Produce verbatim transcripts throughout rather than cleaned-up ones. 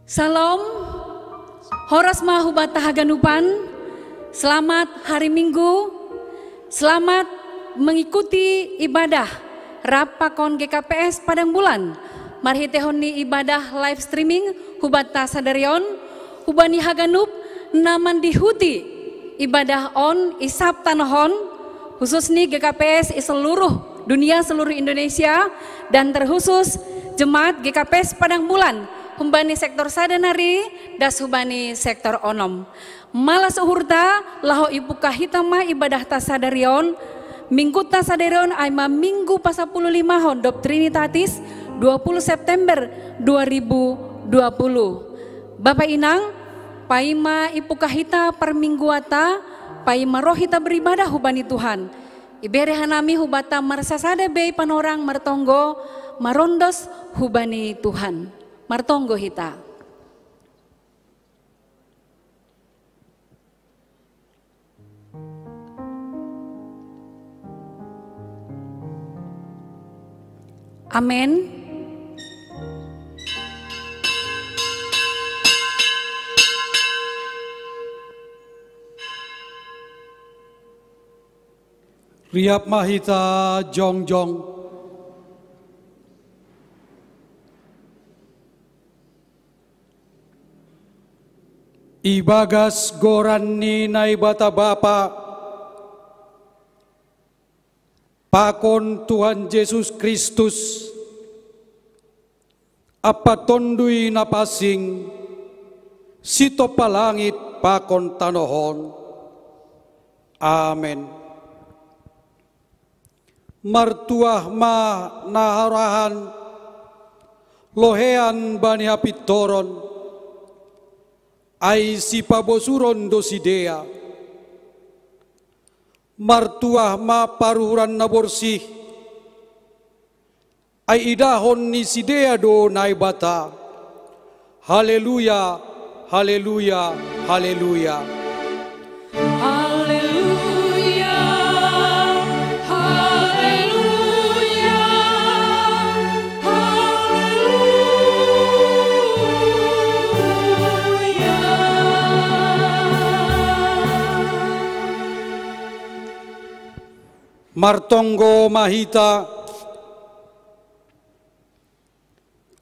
Salam, horas ma huba haganupan, selamat hari Minggu, selamat mengikuti ibadah rap pakon G K P S Padang Bulan, marhiteihon ni ibadah live streaming huba sadari on, huba haganup na mandihuti ibadah on i sab tanoh on, khusus ni G K P S i seluruh dunia, seluruh Indonesia, dan terkhusus jemaat G K P S Padang Bulan, humbani sektor sada nari das humbani sektor onom. Malas uhurta, laho ipungka hita ma ibadah ta sadari on, Minggu ta sadari on ai ma Minggu pasapuluh limahon dob Trinitatis, dua puluh September dua ribu dua puluh. Bapa Inang, paima ipungka hita parmingguanta, paima roh hita beribadah hubani Tuhan. Ibere hanami hubanta marsasada be i panorang martonggo, marondos hubani Tuhan. Martonggo hita. Amen. Riap ma hita jongjong. Ibagas goran ni Naibata Bapa, pakon Tuhan Jesus Kristus, ampa Tonduy Napansing, sitompa langit pakon tanoh on. Amen. Martuah ma na harohan, loheian bani hapintoron, ai sipabosuron do sidea. Martuah ma paruhuran na borsih, ai idahon ni sidea do Naibata. Haleluya, haleluya, haleluya. Haleluya, haleluya, haleluya. Martonggo ma hita.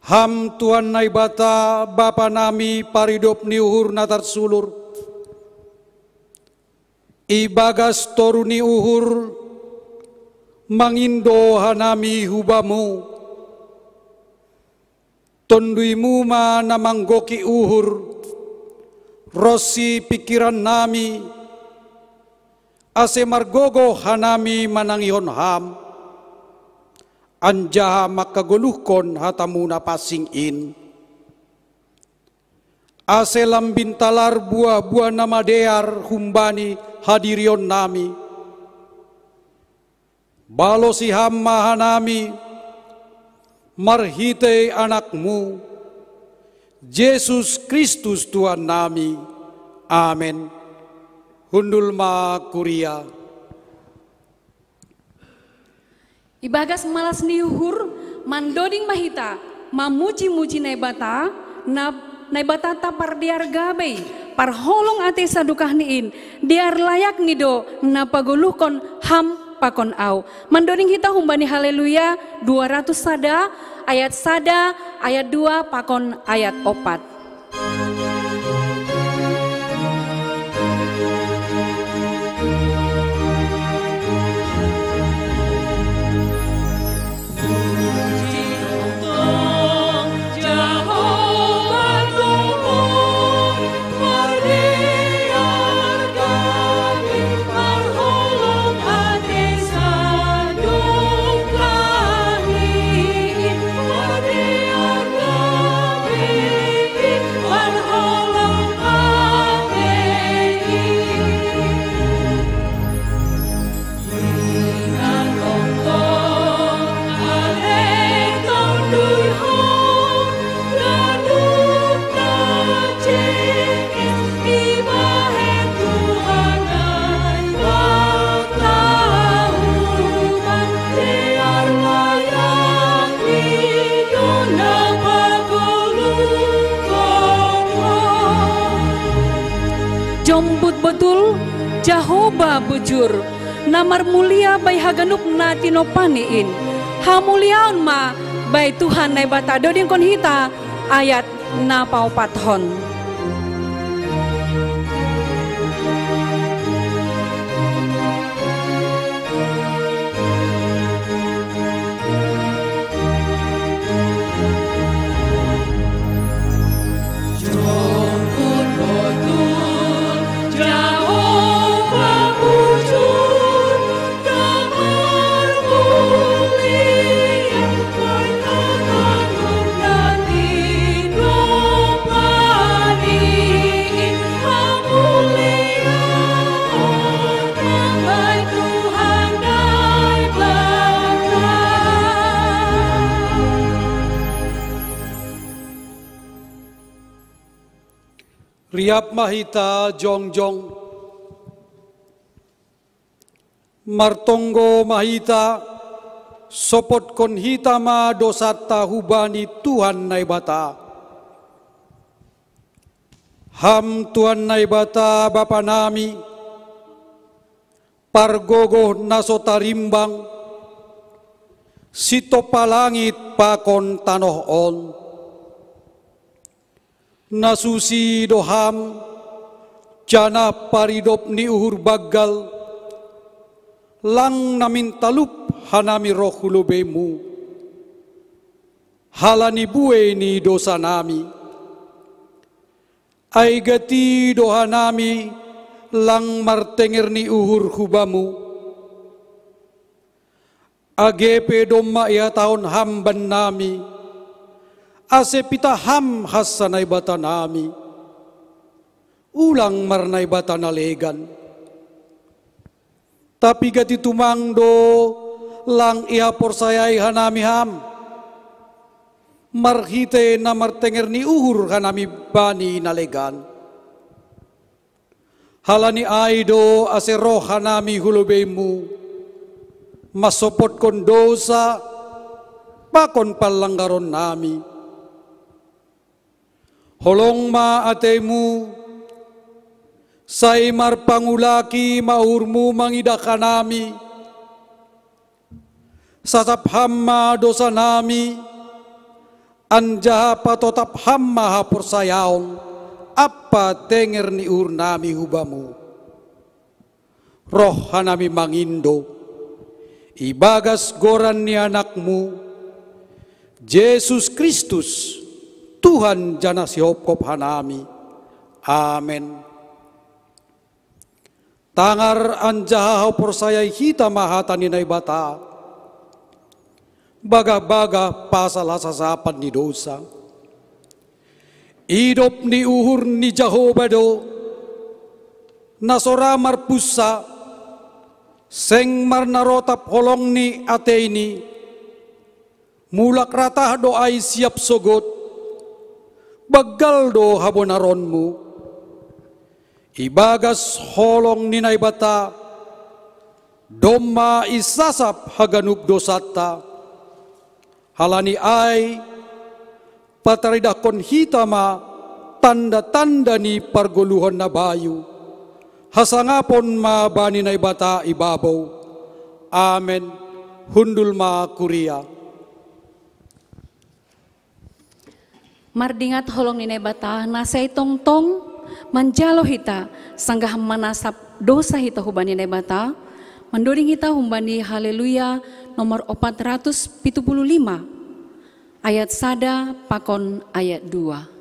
Ham Tuhan Naibata, Bapa nami, paridop ni uhur na tarsulur, ibagas toru ni uhur mangindo hanami hu Bamu. Tonduymu ma na manggoki uhur ronsi pingkiran nami, ase margogoh hanami manangihon Ham, anjaha mangkagoluhkon hatamu na pansing in. Ase lam bintalar buah-buah na madear humbani hadirion nami. Balosi Ham ma hanami, marhitei Anakmu, Jesus Kristus Tuhan nami. Amen. Hundul ma kuria. Ibagas malas ni uhur, mandoding ma hita mamuji-muji Naibata, na Naibatanta pardear gabe i, parholong atei sadokahni in, dear layakni do na pagoluhkon Ham pakon ahu. Mandoding hita humbani Haleluya dua ratus sada, ayat sada, ayat dua pakon ayat opat. Tombut botul, Jahowa bujur, na marmulia bai haganup na tinompani in. Hamuliaon ma bai Tuhan Naibata. Dodingkon hita ayat na paopathon. Riap ma hita jongjong. Martonggo ma hita, sopotkon hita ma dousanta hubani Tuhan Naibata. Ham Tuhan Naibata Bapa nami, pargogoh na so tarimbang, sintompa langit pakon tanoh on. Na susi do Ham, janah paridop ni uhur banggal, lang namin talup hanami roh hu lobei-Mu, halani buei ni dousa nami. Ai gati do hanami lang martenger ni uhur hu Bamu, age pe domma ihatahon Ham bannami, ase pitah Ham hansa Naibata nami, ulang marnaibata na legan. Tapi gati tumang do lang ihaporsayai hanami Ham, marhitei na martenger ni uhur hanami bani na legan. Halani ai do ase roh hanami hu lobei-Mu, mansopotkon dousa pakon panlanggaron nami. Holong ma atei-Mu, sai marpangulaki ma uhur-Mu mangidah hanami. Sasap Ham ma dousa nami, anjaha patotap Ham ma haporsayaon ampa tenger ni uhur nami hu Bamu. Roh hanami mangindo, ibagas goran ni Anak-Mu, Jesus Kristus, Tuhan janah Sihophop hanami. Amen. Tangar anjaha haporsayai hita ma hata ni Naibata, bagah-bagah pasal hasasapan ni dousa. Idop ni uhur ni Jahowa do, na so ra marpunsa, seng marnarotap holong ni ateini, mulak ratah do ai siap sogot, banggal do habonaron-Mu. Ibagas holong ni Naibata, domma isasap haganup dousanta. Halani ai, pataridahkon hita ma tanda-tanda ni pargoluhon na bayu, hasangapon ma bani Naibata ibabou. Amen. Hundul ma kuria. Mardingat holong ni Naibata na sai tongtong manjalo hita, sanggah manasap dousa hita hubani Naibata, mandoding hita humbani Haleluya nomor opat ratus pitu puluh lima, ayat sada pakon ayat dua.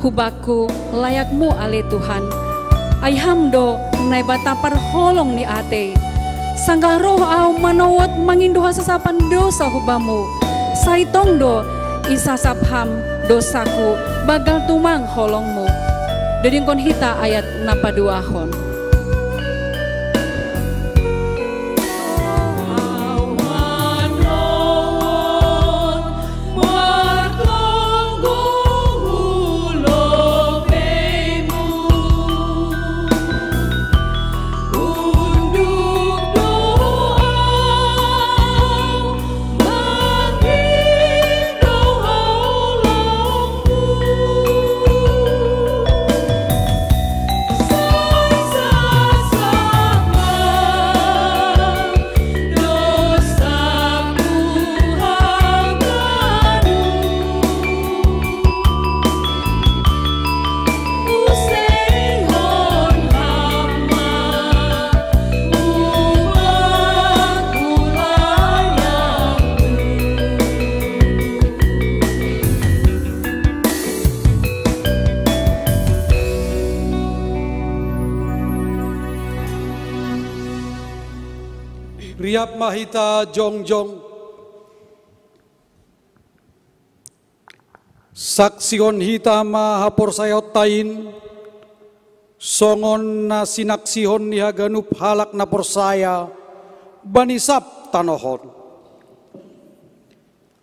Hubakku, layakmu ale Tuhan. Ai Ham do Naibata parholong ni atei. Sanggah roh au manowot mangindo hasasapan dosa hu Bamu, sai tong do isasap Ham dosaku, banggal tumang holongmu. Dodingkon hita ayat na paduahon. Riap ma hita jongjong. Saksihon hita ma haporsayaonta in, songon na sinaksihon ni haganup halak na porsaya bani sab tanoh on.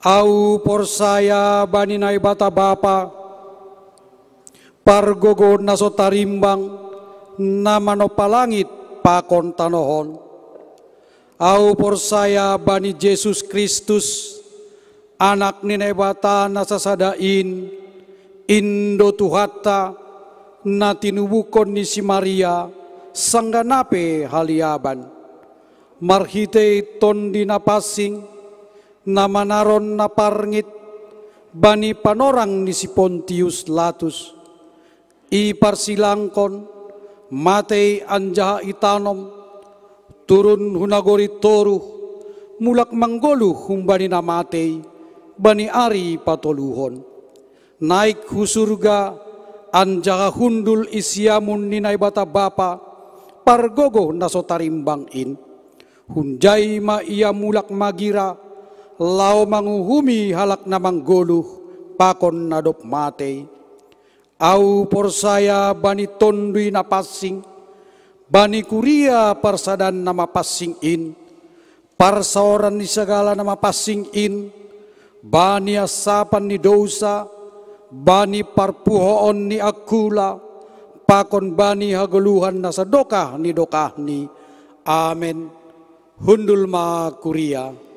Ahu porsaya bani Naibata Bapa, Pargogoh na so tarimbang, na manompa langit pakon tanoh on. Ahu porsaya bani Jesus Kristus, Anak ni Naibata na sasada in, in do Tuhanta, na tinubuhon ni si Maria, sanggah na pe haliaban. Marhitei Tondi Napansing, na manaron na parngit bani panorang ni si Pontius Latus. Iparsilangkon, matei anjaha itanom, turun hu nagori toruh, mulak manggoluh humbani na matei, bani ari patoluhon. Naik hu surga, anjaha hundul i siamun ni Naibata Bapa, Pargogoh na so tarimbang in. Hunjai ma Ia mulak magira, laho manguhumi halak na manggoluh pakon na dob matei. Ahu porsaya bani Tonduy Napansing, bani kuria parsadaan na mapansing in, parsaoran ni sagala na mapansing in, bani ansapan ni dousa, bani parpuhoon ni angkula, pakon bani hagoluhan na sadokah ni dokahni. Amen. Hundul ma kuria.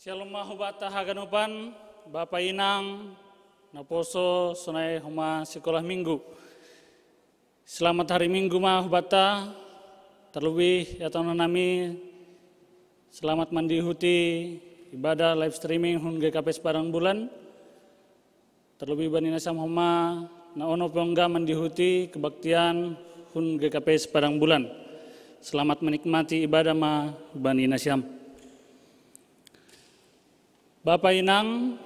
Shalom ma hubata haganupan, Bapa Inang, naposo sonai homa sikolah minggu. Selamat hari Minggu ma hubata, terlebih ya tona nami selamat mandihuti ibadah live streaming hun G K P S Padang Bulan. Terlebih bani nasiam homa na ono pengga mandihuti kebaktian hun G K P S Padang Bulan. Selamat menikmati ibadah ma bani nasiam. Bapa Inang,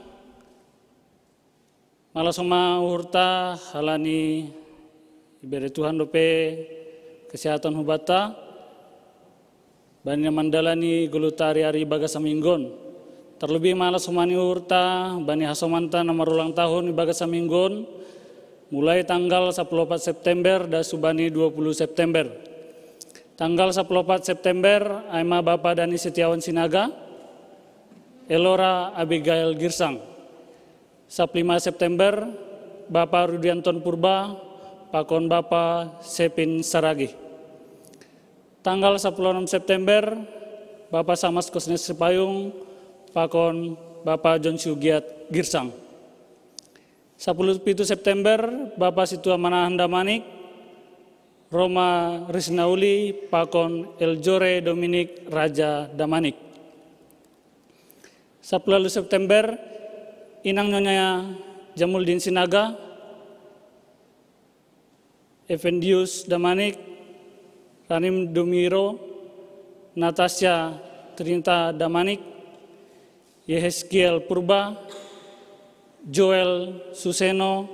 malas homa uhurta halani ibere Tuhan dope kesehatan hubata bani na mandalani goluta ari-ari ibagas saminggon. Terlebih malas homa ni uhurta bani hasomanta na marulang tahun ibagas saminggon, mulai tanggal sapuluh opat September da subani dua puluh September. Tanggal sapuluh opat September ai ma Bapa Dani Setiawan Sinaga, Elora Abigail Girsang. Sapuluh lima September, Bapa Rudianton Purba pakon Bapa Sepin Saragih. Tanggal sapuluh onom September, Bapa Samas Kosnes Sipayung pakon Bapa John Sugiat Girsang. Sapuluh pitu September, Bapa Situa Manahan Damanik, Roma Risnauli pakon Eljore Dominik Raja Damanik. Sapuluh September, Inang Nyonya Jamuldin Sinaga, Evendius Damanik, Ranim Dumiro, Natasha Trinta Damanik, Yeheskiel Purba, Joel Suseno,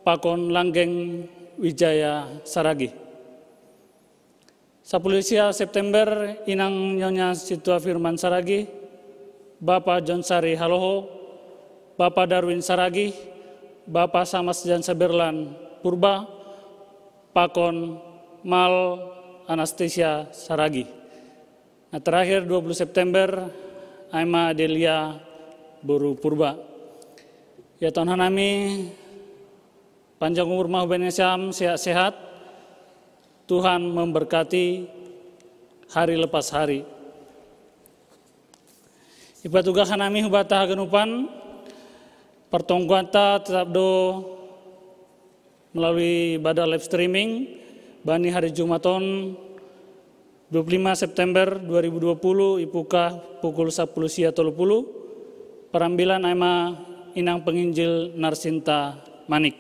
pakon Langgeng Wijaya Saragih. Sapuluh sia September, Inang Nyonya Situa Firman Saragih, Bapa John Sari Haloho, Bapa Darwin Saragih, Bapa Samas Jan Saberlan Purba, pakon Mal Anastasia Saragih. Nah, terakhir dua puluh September, ai ma Delia boru Purba. Ya Tuhan hanami, panjang umur ma hubani nasiam, sehat-sehat. Tuhan memberkati hari lepas hari. Ipatugas hanami hubata haganupan, pertongkuanta tetap do melalui ibadah live streaming bani hari Jumaton dua puluh lima September dua ribu dua puluh, ipuka pukul sapuluh sia tolu puluh, parambilan ai ma Inang Penginjil Narsinta Manik.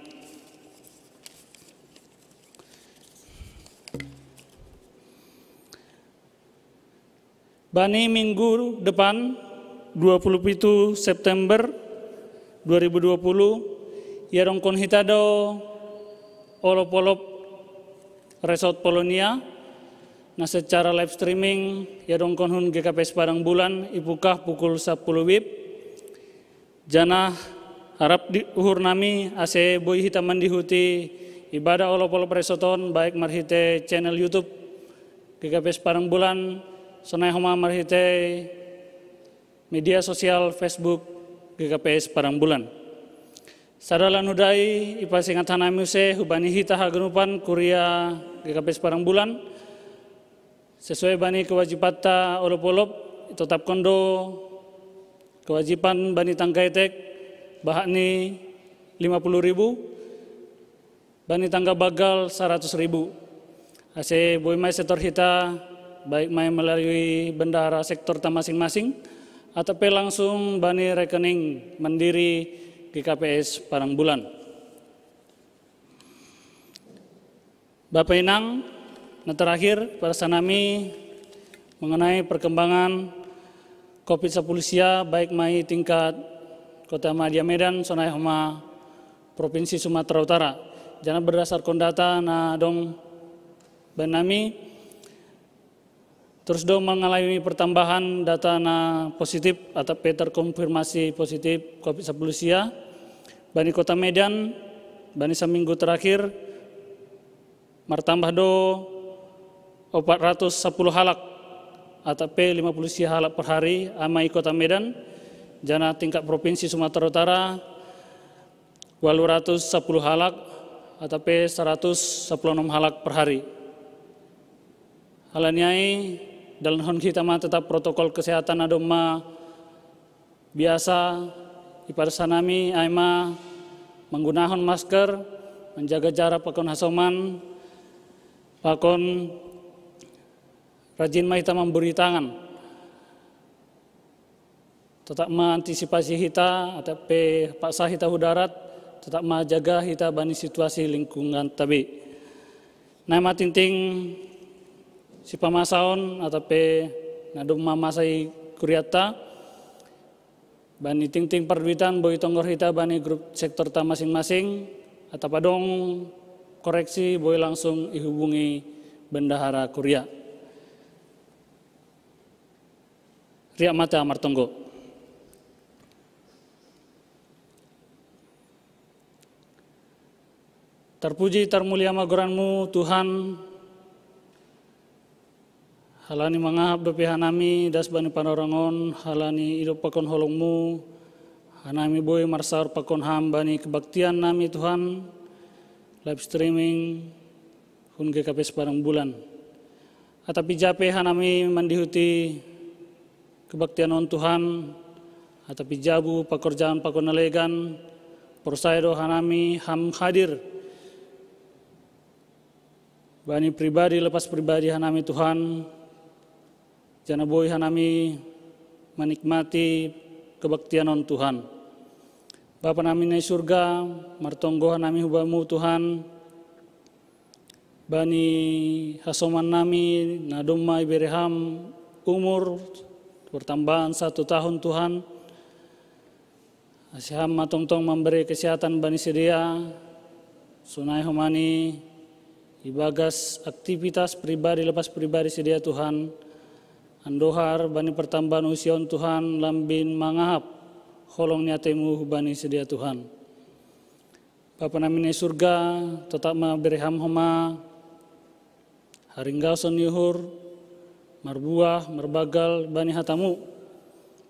Bani minggu depan, dua puluh pitu September dua ribu dua puluh, iadongkon hita do olop-olop Resort Polonia, na secara live streaming iadongkon hun G K P S Padang Bulan, ipuka pukul sapuluh wib. Janah harap di uhur nami ase boi hita mandihuti ibadah olop-olop Resort on, baik marhite channel YouTube G K P S Padang Bulan, sonai homa marhite media sosial Facebook G K P S Padang Bulan. Sada lan hudai, ipasingat hanami use hubani hita haganupan kuria G K P S Padang Bulan, sesuai bani kewajibanta olop-olop, itetapkon do kewajiban bani tangga etek bahat ni lima puluh ribu, bani tangga bagal saratus ribu. Ase boi ma i setor hita, baik ma i melalui bendahara sektorta masing-masing atau pe langsung bani rekening mandiri G K P S Padang Bulan. Bapa Inang, na terakhir, parsanami mengenai perkembangan Covid sapuluh sia, baik ma i tingkat Kota Madya Medan, sonai homa Provinsi Sumatera Utara. Janah berdasarkon data na dong bani nami, terus do mengalami pertambahan data na positif atau pe terkonfirmasi positif Covid sapuluh sia. Bani Kota Medan, bani saminggu terakhir, martambah do opat ratus sapuluh halak atau pe lima puluh sia halak per hari ai ma i Kota Medan, janah tingkat Provinsi Sumatera Utara, walu ratus sapuluh halak atau pe saratus sapuluh onom halak per hari. Halani ai, dalankon hita ma tetap protokol kesehatan na domma Biasa ipadas hanami ai ma manggunahon masker, manjaga jarak pakon hasoman, pakon rajin ma hita mamburi tangan. Totap ma antisipasi hita, atap pe paksa hita hu darat, totap ma jaga hita bani situasi lingkungan tabe. Nai ma tingting sipamasaon atap pe na domma masa i kuriatta, bani tingting parduitan boi tonggor hita bani grup sektor ta masing-masing, atap adong koreksi boi langsung ihubungi bendahara kuria. Riak mata martonggo. Tarpuji tarmulia ma goranmu Tuhan, halani mangahap dope hanami das bani panorangon, halani idop pakon holongmu, hanami boi marsaor pakon ham bani kebaktian nami Tuhan, live streaming, hun G K P S Padang Bulan. Atap ija pe hanami mandihuti kebaktian on Tuhan, atap ija bu pakorjaan pakon na legan, porsaya do hanami ham hadir bani pribadi lepas pribadi hanami Tuhan, jana boi hanami manikmati kebaktian on Tuhan. Bapa nami na i surga, martonggo hanami hubamu Tuhan, bani hasoman nami na domma ibere ham umur pertambahan satu tahun Tuhan, ase ham ma tongtong mambere kesehatan bani sidea, sonai homani ibagas aktivitas pribadi lepas pribadi sidea Tuhan, andohar bani pertambahan usia on Tuhan lambin mangahap holong ni atemu hubani sidea Tuhan. Bapa nami na i surga, totap ma bere ham homa haringgason ni uhur, marbuah, marbagal bani hatamu,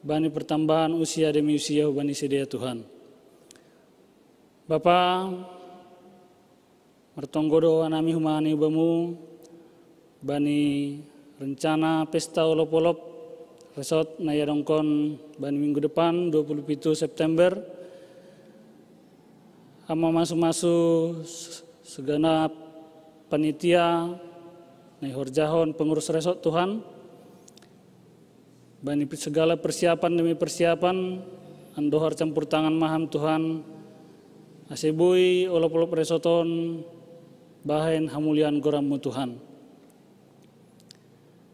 bani pertambahan usia demi usia hubani sidea Tuhan. Bapa, martonggo do hanami humani hubamu, bani rencana pesta olop-olop resort na iadongkon bani minggu depan dua puluh pitu September, ham mamasu-masu segenap panitia na ihorjahon pengurus resort Tuhan, bani segala persiapan demi persiapan, andohar campur tangan ma ham Tuhan, ase boi olop-olop resort on bahen hamulian goranmu Tuhan.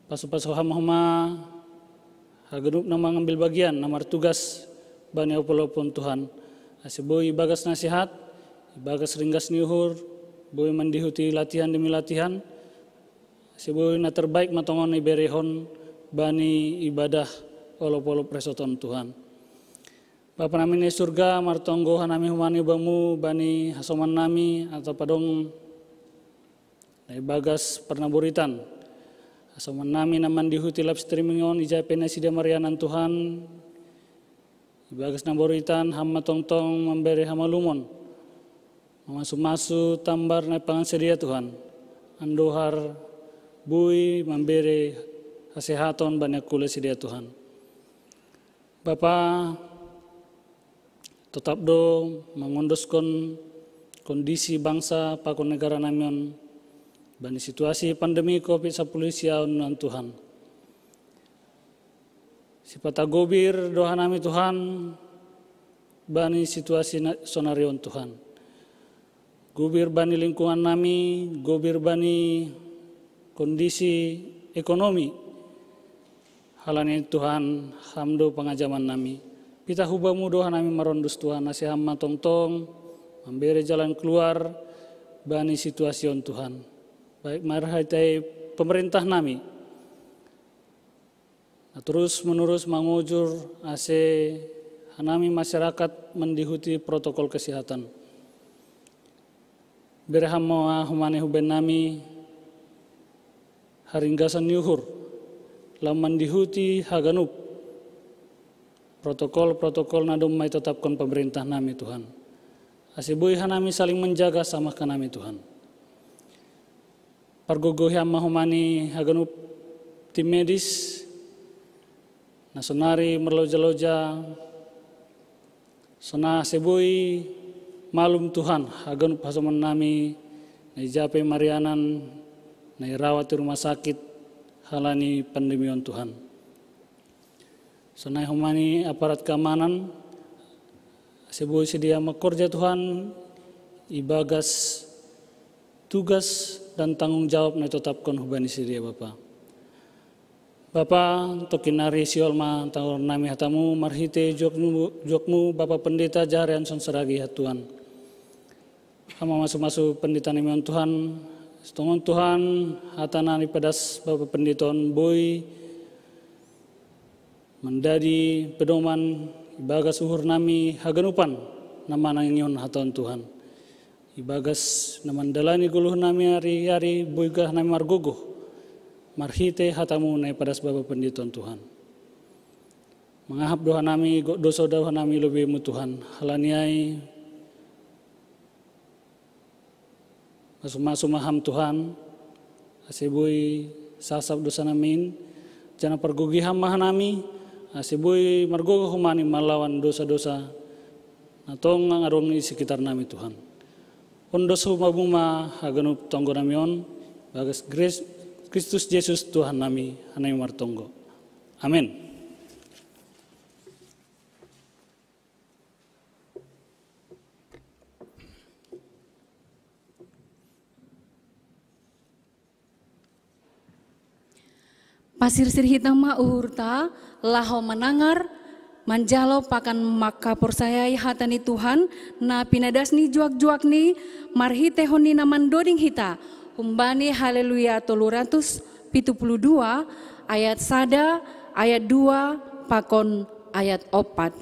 Pasu-pasu ham homa haganup na mangambil bagian na martugas bani olop-olop on Tuhan, ase boi ibagas na sehat, ibagas ringgas ni uhur, boi mandihuti latihan demi latihan, ase boi na terbaik ma tongon iberehon bani ibadah olop-olop resort on Tuhan. Bapa nami na i surga, martonggo hanami humani hubamu bani hasoman nami atap adong na ibagas parnaboritan. Hasoman nami na mandihuti live streaming on ija pe nasida marianan Tuhan, ibagas naboritan ham ma tongtong mambere hamalumon, mamasu-masu tambar na ipangan sidea Tuhan, andohar boi mambere hasehaton bani angkula sidea Tuhan. Bapa, totap do mangondoskon kondisi bangsa pakon negara nami on bani situasi pandemi covid sapuluh sia on Tuhan. Sipata gobir do hanami Tuhan bani situasi na-, sonari on Tuhan. Gobir bani lingkungan nami, gobir bani kondisi ekonomi. Halani Tuhan, ham do pangajaman nami. Pitah hubamu do hanami marondus Tuhan, ase ham ma tongtong mambere jalan keluar bani situasi on Tuhan. Baik marhite pemerintah nami na terus menerus mangujur ase hanami masyarakat mandihuti protokol kesehatan. Bere ham ma humani hubahen nami haringgason ni uhur, lam mandihuti haganup protokol-protokol na domma itetapkon pemerintah nami Tuhan. Ase boi hanami saling menjaga sama hanami Tuhan. Pargogohi ham ma humani haganup tim medis na sonari marloja-loja Sonai haseboi malum Tuhan haganup hasomannami na i ja pe marianan, na irawat i rumah sakit halani pandemi on Tuhan. Sonai homa ni aparat keamanan, haseboi sidea mangkorja Tuhan ibagas tugas dan tanggung jawab na itetapkon hubani sidea Bapa. Bapa, tongkin nari sihol ma taruhonnami hatamu marhite juakmu, juakmu Bapa Pendeta Jahreanson Saragih Tuhan. Ham mamasu-masu pendeta nami on Tuhan, sitongon Tuhan, hata na ipadas Bapa Pendeta on boi mandadi pedoman ibagas uhurnami haganupan na manangihon hata on Tuhan. Ibagas na mandalani goluhnami ari-ari boi gahnami margogoh, marhite hatamu na ipadas Bapa Pendeta on Tuhan. Mangahap do hanami gok dosa do hanami lobeimu Tuhan, halani ai masu-masu ma Ham Tuhan, haseboi sasap dosanami, janah pargogohi Ham ma hanami, haseboi margogoh homa ni malawan dosa-dosa na tongtong adong i sekitarnami Tuhan. Ondos homa Bamu ma haganup tonggonami on, bagas Kristus Jesus Tuhannami, hanami martonggo. Amen. Pasirsir hita ma uhurta, laho manangar, manjalo pakon mangkaporsayai hata ni Tuhan, na pinadas ni juak-juakni, marhitehon ni na mandoding hita, humbani Haleluya tolu ratus pitu puluh dua, ayat sada, ayat dua, pakon ayat opat.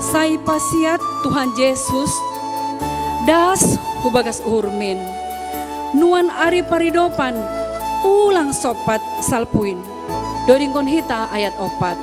Sai pasiat Tuhan Jesus, das hu bagas uhurmin. Nuan ari paridopan, ulang sompat salpuin. Dodingkon hita ayat opat.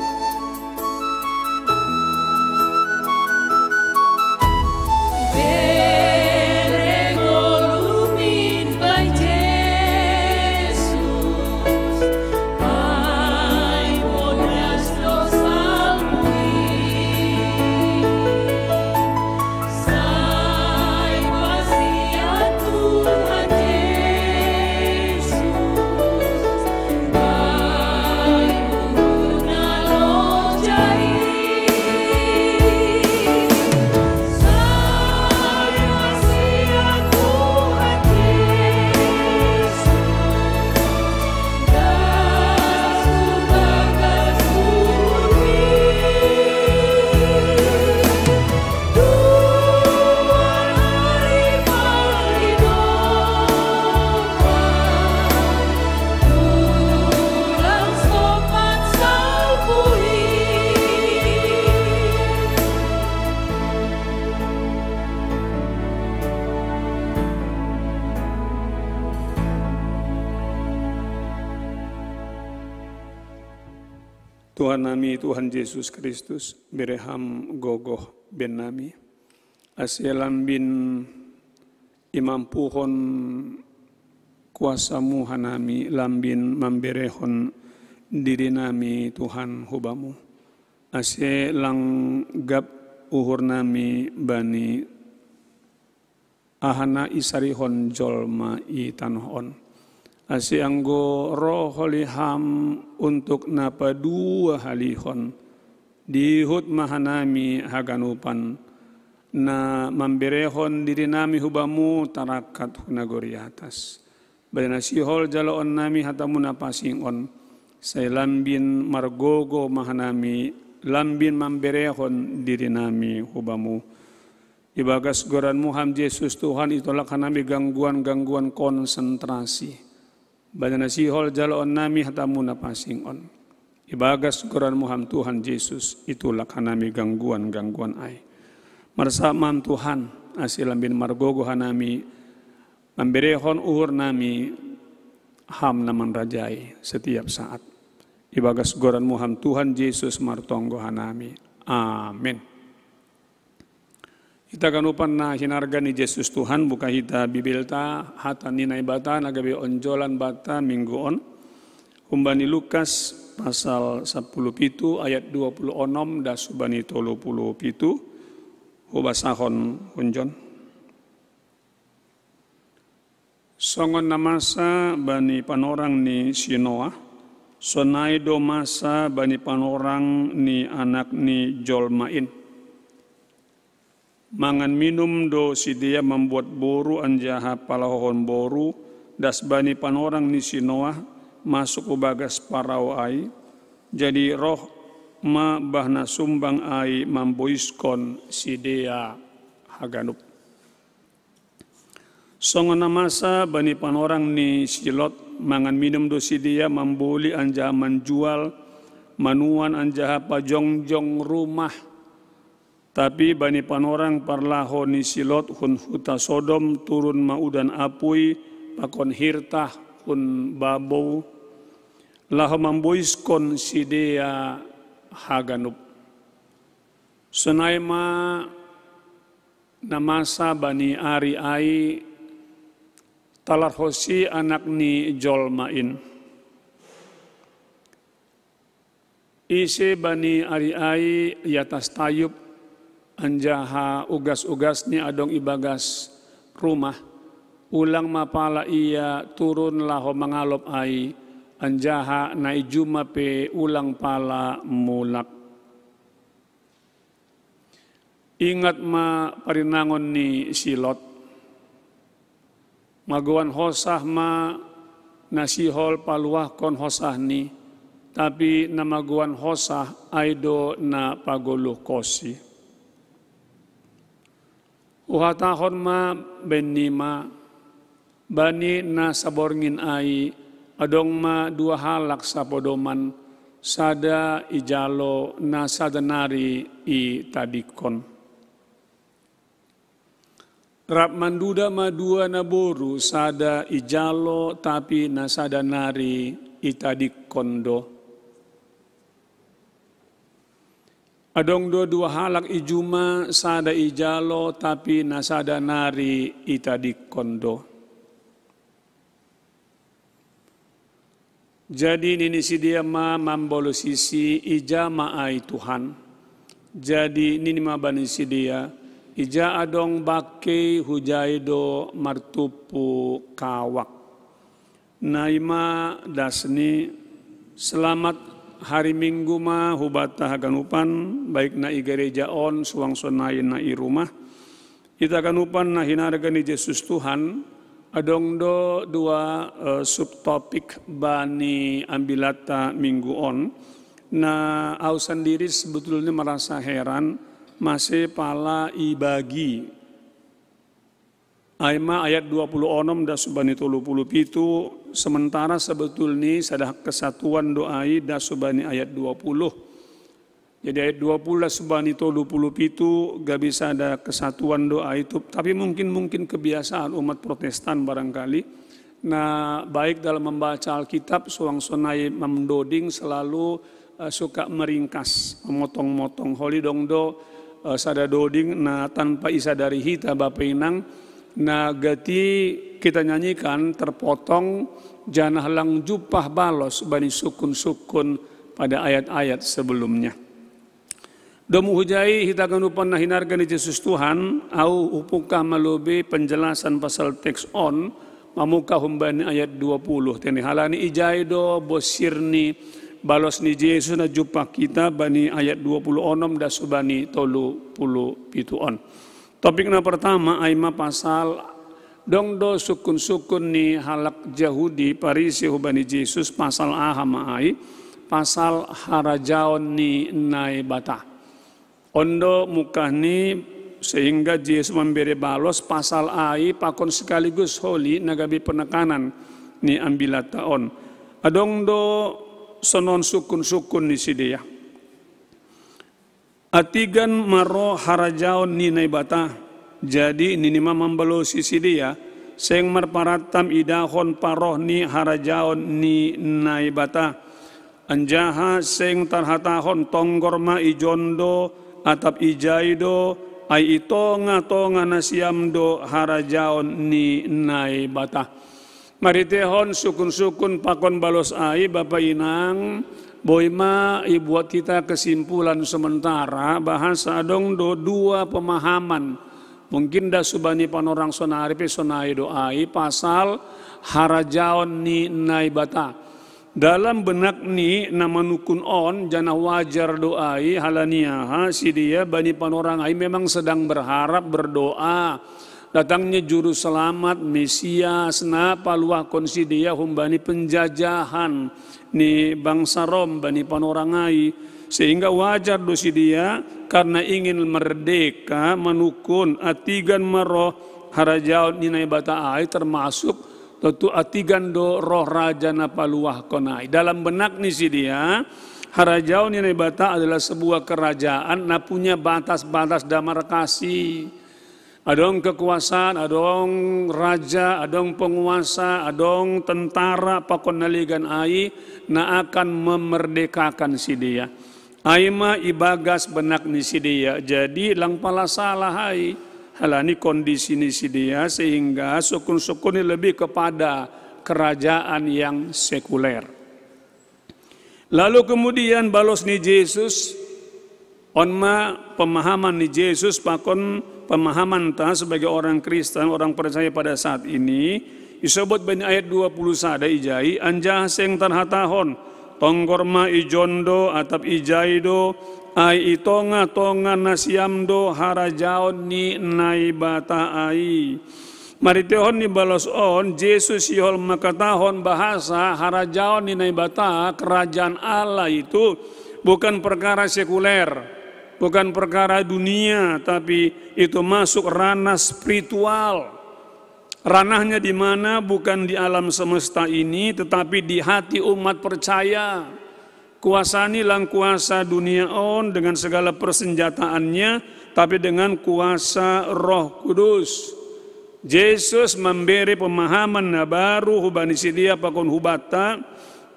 Tuhan nami Tuhan Yesus Kristus, bereham gogoh ben nami. Ase lambin imampuhon kuasamu hanami, lambin mamberehon diri nami Tuhan hubamu. Ase langgap uhur nami bani aha na isarihon jolma i tanoh on. Ase anggo roh holiham untuk na paduahalihon, dihut ma hanami haganupan, na mamberehon diri nami hubamu tarangkat hu nagori atas. Bani na sihol jaloon nami hatamu na pansing on, sai lambin margogo ma hanami, lambin mamberehon diri nami hubamu. Ibagas goranmu ham Yesus Tuhan, itolak hanami gangguan-gangguan konsentrasi. Bani na sihol jaloon nami hatamu na pansing on. Ibagas goranmu ham Tuhan Yesus, itulak hanami gangguan-gangguan ai. Marsaman Tuhan, ase lambin margogo hanami, mamberehon uhur nami, ham na manrajai setiap saat. Ibagas goranmu ham Tuhan Yesus martonggo hanami. Amin. Hita ganupan na hinarga ni Yesus Tuhan, buka hita Bibelta, hata ni Naibata na gabe onjolan banta minggu on. Humbani Lukas pasal sapuluh pitu ayat dua puluh onom das hubani tolu puluh pitu, hubasahon hunjon. Songon na masa bani panorang ni si Noah, sonai do masa bani panorang ni Anak ni Jolma in. Mangan minum do sidea, mambuat boru anjaha palahohon boru, das bani panorang ni si Noah, masuk hu bagas parau ai, jadi roh ma bah na sumbang ai mamboiskon sidea haganup. Songon na masa bani panorang ni si Lot, mangan minum do sidea, mamboli anjaha manjual, manuan anjaha pajongjong rumah. Tapi bani panorang parlaho ni si Lot hun huta Sodom turun ma udan apui pakon hirtah hun babou, laho mamboiskon sidea haganup. Sonai ma na masa bani ari ai talarhosi Anak ni Jolma in. Ise bani ari ai i atas tayub, anjaha ugas-ugasni adong i bagas rumah, ulang ma pala ia turun laho mangalop ai, anjaha na i juma pe ulang pala mulak. Ingat ma parinangon ni si Lot. Magoan hosah ma na sihol paluahkon hosahni, tapi na magoan hosah ai do na pagoluhkonsi. Huhatahon ma bennima, bani na saborngin ai, adong ma dua halak sapodoman, sada ijalo, na sada nari itadingkon. Rap manduda ma dua naboru, sada ijalo, tapi na sada nari itadingkon do. Adong do dua halak i juma, sada ijalo, tapi na sada nari itadingkon do. Jadi nini sidea ma mambolosisi, ija ma ai Tuhan. Jadi nini ma bani sidea, ija adong bangkei hujai do martumpu kawak. Na i ma dasni. Selamat hari Minggu ma hubanta haganupan, baik na i gereja on suang sonai na i rumah. Hita haganupan na hinarga ni Jesus Tuhan, adong do dua eh, subtopik bani ambilanta minggu on. Na au sandiri sebetulnya merasa heran, mase pala ibagi. Ai ma ayat dua puluh onom das hubani tolu puluh pitu, sementara sebetulni sada kesatuan do ai das hubani ayat dua puluh. Jadi ayat dua puluh das hubani tolu puluh pitu gabe sada kesatuan do ai tu, tapi mungkin mungkin kebiasaan umat Protestan barangkali. Nah, baik dalam membaca Alkitab suang sonai mamdoding selalu eh, suka meringkas, memotong-motong. Holi dong do, eh, sada doding na tanpa isadari hita bapa inang, na gati kita nyanyikan terpotong, janah lang jupah balos bani sukun-sukun pada ayat-ayat sebelumnya. Dom hujai hita ganupan na hinarga ni Jesus Tuhan, au hupungkah malobe penjelasan pasal teks on, mamungkah humbani ayat dua puluh. Tene halani ijai do bosir ni balos ni Jesus na jupah kita bani ayat dua puluh onom das bani tolu puluh pitu on. Topik na pertama, ai ma pasal dong do sukun-sukun ni halak Jahudi Parisi hubani Jesus pasal aha ma ai, pasal harajaon ni Naibata. Ondo mukah ni sehingga Jesus memberi balos pasal ai pakon sekaligus holi na gabe penekanan ni ambilata on. Adong do sonon sukun-sukun ni sidea. Atigan ma roh harajaon ni Naibata. Jadi nini ma mambalosi sidea, seng marparattam idahon paroh ni harajaon ni Naibata. Anjaha seng tarhatahon tonggor ma ijon do atap ijai do, ai i tonga-tonga nasiam do harajaon ni Naibata. Maritehon sukun-sukun pakon balos ai, bapa inang, boi ma ibuat kita kesimpulan sementara bahasa adong do dua pemahaman. Mungkin das bani panorang sonari pe sonai do ai pasal harajaon ni Naibata. Dalam benak ni na manukun on, janah wajar do ai, halani aha, sidea bani panorang ai memang sedang berharap, berdoa datangnya juru selamat, Mesias, na paluahkon sidea humbani penjajahan ni bangsa Rom bani panorang ai. Sehingga wajar do sidea karena ingin merdeka manukun atigan ma roh harajaon ni Naibata ai, termasuk tontu atigan do roh raja na paluahkon ai. Dalam benak ni sidea, harajaon ni Naibata adalah sebuah kerajaan na punya batas-batas demarkasi. Adong kekuasaan, adong raja, adong penguasa, adong tentara pakon na legan ai na akan memerdekakan sidea. Ai ma ibagas benak ni sidea, jadi lang pala salah ai halani kondisi ni sidea, sehingga sukun-sukun ni lebih kepada kerajaan yang sekuler. Lalu kemudian balos ni Jesus, on ma pemahaman ni Jesus pakon pemahaman ta sebagai orang Kristen, orang percaya pada saat ini, isobot bani ayat dua puluh sada ijai, anjaha seng tarhatahon, tonggor ma ijon do atap ijai do, ai i tonga-tonga nasiam do harajaon ni Naibata ai. Maritehon ni balos on, Jesus sihol makatahon bahasa harajaon ni Naibata, kerajaan Allah itu bukan perkara sekuler, bukan perkara dunia, tapi itu masuk ranah spiritual. Ranahnya di mana? Bukan di alam semesta ini, tetapi di hati umat percaya. Kuasa ni lang kuasa dunia on dengan segala persenjataannya, tapi dengan kuasa Roh Kudus. Jesus memberi pemahaman na baru hubani sidea pakon hubata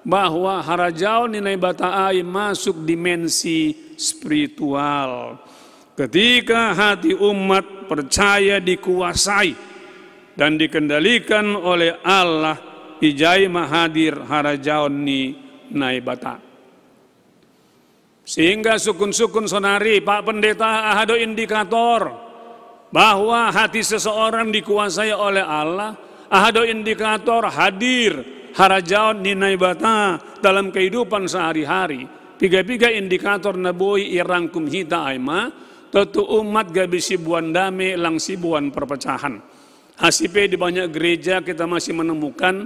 bahwa harajaon ni Naibata ai masuk dimensi spiritual. Ketika hati umat percaya dikuasai dan dikendalikan oleh Allah, ijai ma hadir harajaon ni Naibata. Sehingga sukun-sukun sonari, Pak Pendeta, aha do indikator bahwa hati seseorang dikuasai oleh Allah? Aha do indikator hadir harajaon ni Naibata dalam kehidupan sehari-hari? Piga-piga indikator na boi irangkum hita ai ma, tontu umat gabe siboan dame, lang siboan perpecahan. Asi pe di banyak gereja kita masih menemukan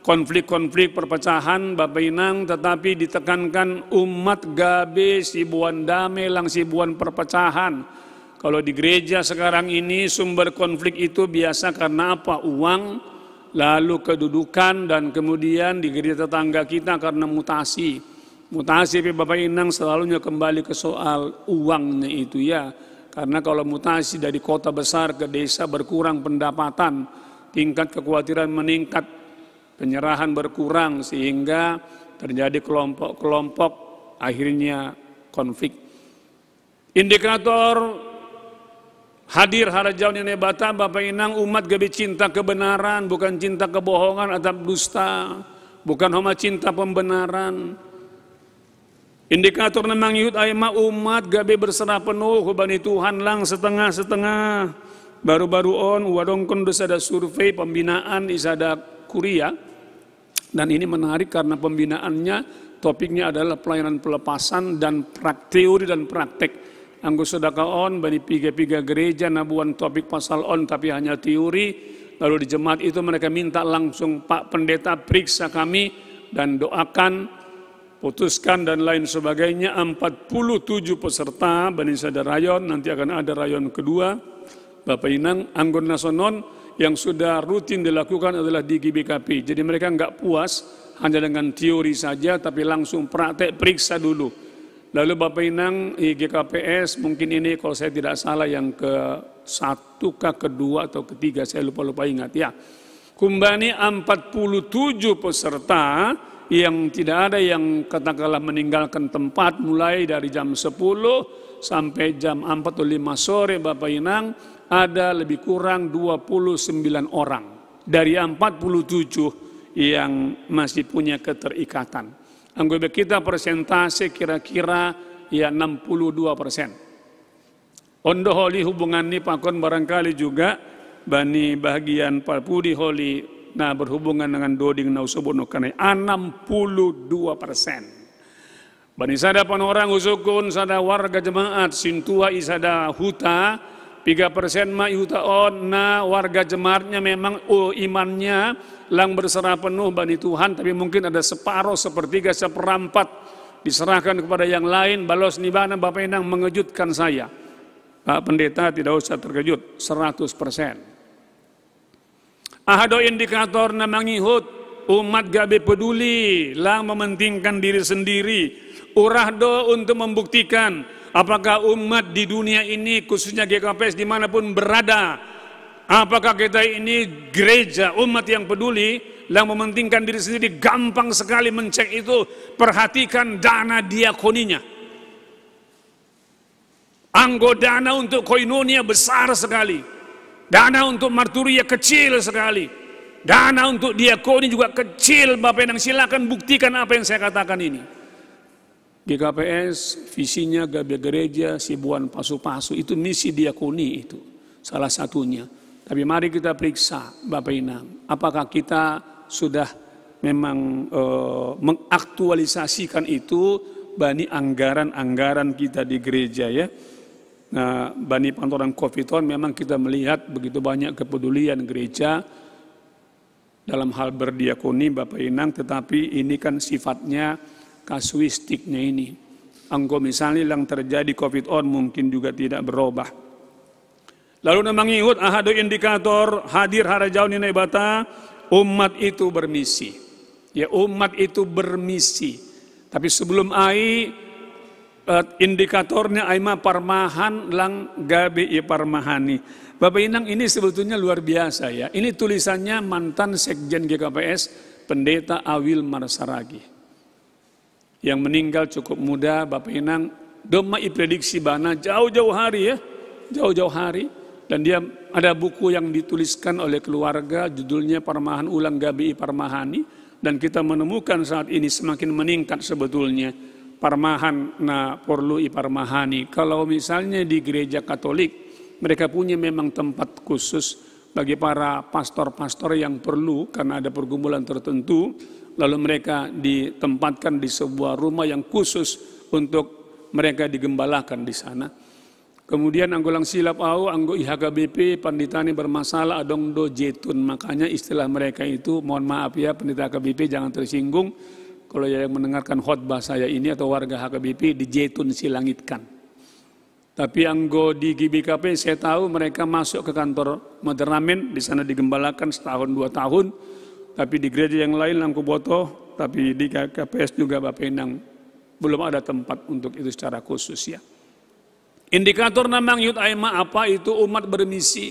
konflik-konflik perpecahan, Bapak Inang, tetapi ditekankan umat gabe siboan dame, lang siboan perpecahan. Kalau di gereja sekarang ini sumber konflik itu biasa karena apa? Uang, lalu kedudukan, dan kemudian di gereja tetangga kita karena mutasi. Mutasi pe Bapak Inang selalunya kembali ke soal uangnya itu ya. Karena kalau mutasi dari kota besar ke desa berkurang pendapatan, tingkat kekhawatiran meningkat, penyerahan berkurang sehingga terjadi kelompok-kelompok akhirnya konflik. Indikator hadir harajaon nina ibata, Bapa Inang, umat gabe cinta kebenaran, bukan cinta kebohongan atau dusta, bukan homa cinta pembenaran. Indikator na mangihut ai ma umat gabe berserah penuh bani Tuhan, lang setengah-setengah. Baru-baru on uadongkon do sada survei pembinaan i sada kuria, dan ini menarik karena pembinaannya topiknya adalah pelayanan pelepasan dan prak-, teori dan praktek. Anggo so daka on bani piga-piga gereja na boan topik pasal on, tapi hanya teori, lalu di jemaat itu mereka minta langsung, "Pak Pendeta, periksa kami dan doakan, putuskan dan lain sebagainya." Empat puluh tujuh peserta bani sada rayon, nanti akan ada rayon kedua. Bapa Inang, anggo na sonon yang sudah rutin dilakukan adalah di G B K P. Jadi mereka nggak puas hanya dengan teori saja, tapi langsung praktek, periksa dulu. Lalu Bapa Inang, i G K P S mungkin ini kalau saya tidak salah yang ke satu kah, kedua atau ketiga, saya lupa-lupa ingat ya. Kumbani empat puluh tujuh peserta yang tidak ada yang katakanlah meninggalkan tempat, mulai dari jam sepuluh sampai jam empat atau lima sore, Bapa Inang, ada lebih kurang dua puluh sembilan orang dari empat puluh tujuh yang masih punya keterikatan. Anggo be kita persentase kira-kira ya enam puluh dua persen. On do holi hubungan ni pakon barangkali juga bani bahagian parpudi holi na berhubungan dengan doding na usobo no kanai, enam puluh dua persen. Bani sada panorang usukun, sada warga jemaat sintua i sada huta, piga persen ma i huta on na warga jemaatnya memang, oh, imannya lang berserah penuh bani Tuhan, tapi mungkin ada separoh, sepertiga, seperempat diserahkan kepada yang lain. Balos ni bana, Bapa Inang, mengejutkan saya. Pak Pendeta tidak usah terkejut, seratus persen. Aha do indikator na mangihut umat gabe peduli, lang mementingkan diri sendiri? Urah do untuk membuktikan apakah umat di dunia ini, khususnya G K P S dimanapun berada, apakah kita ini gereja, umat yang peduli, lang mementingkan diri sendiri? Gampang sekali mencek itu. Perhatikan dana diakoninya. Anggo dana untuk koinonia besar sekali. Dana untuk marturia kecil sekali. Dana untuk diakoni juga kecil, Bapak Inang. Silakan buktikan apa yang saya katakan ini. G K P S, visinya gabe gereja siboan pasu-pasu, itu misi diakoni itu, salah satunya. Tapi mari kita periksa, Bapak Inang, apakah kita sudah memang, eh, mengaktualisasikan itu bani anggaran-anggaran kita di gereja, ya. Nah, bani pantoran covid on memang kita melihat begitu banyak kepedulian gereja dalam hal berdiakoni, Bapak Inang, tetapi ini kan sifatnya kasuistiknya ini. Anggo misalnya yang terjadi covid on mungkin juga tidak berubah. Lalu na mangihut, aha do indikator hadir harajaon ni Naibata? Umat itu bermisi. Ya, umat itu bermisi. Tapi sebelum ai, eh, indikatornya ai ma parmahan lang gabe iparmahani. Bapak Inang, ini sebetulnya luar biasa, ya. Ini tulisannya mantan Sekjen G K P S, Pendeta Awil Marsaragi, yang meninggal cukup muda, Bapak Inang. Domma iprediksi bana jauh-jauh hari, ya, jauh-jauh hari. Dan dia ada buku yang dituliskan oleh keluarga, judulnya Parmahan Ulang Gabe Iparmahani. Dan kita menemukan saat ini semakin meningkat sebetulnya parmahan na porlu iparmahani. Kalau misalnya di gereja Katolik, mereka punya memang tempat khusus bagi para pastor-pastor yang perlu karena ada pergumulan tertentu, lalu mereka ditempatkan di sebuah rumah yang khusus untuk mereka digembalakan di sana. Kemudian anggo lang silap au, anggo i H K B P panditani bermasalah adong do jetun. Makanya istilah mereka itu, mohon maaf ya, pendeta H K B P jangan tersinggung kalau yang mendengarkan khotbah saya ini atau warga H K B P, dijetun, silangitkan. Tapi anggo di G B K P saya tahu mereka masuk ke kantor Maderamen, di sana digembalakan setahun dua tahun, tapi di gereja yang lain lang kuboto, tapi di K P S juga Bapak Inang belum ada tempat untuk itu secara khusus, ya. Indikator na mangihut ai ma apa itu umat bermisi.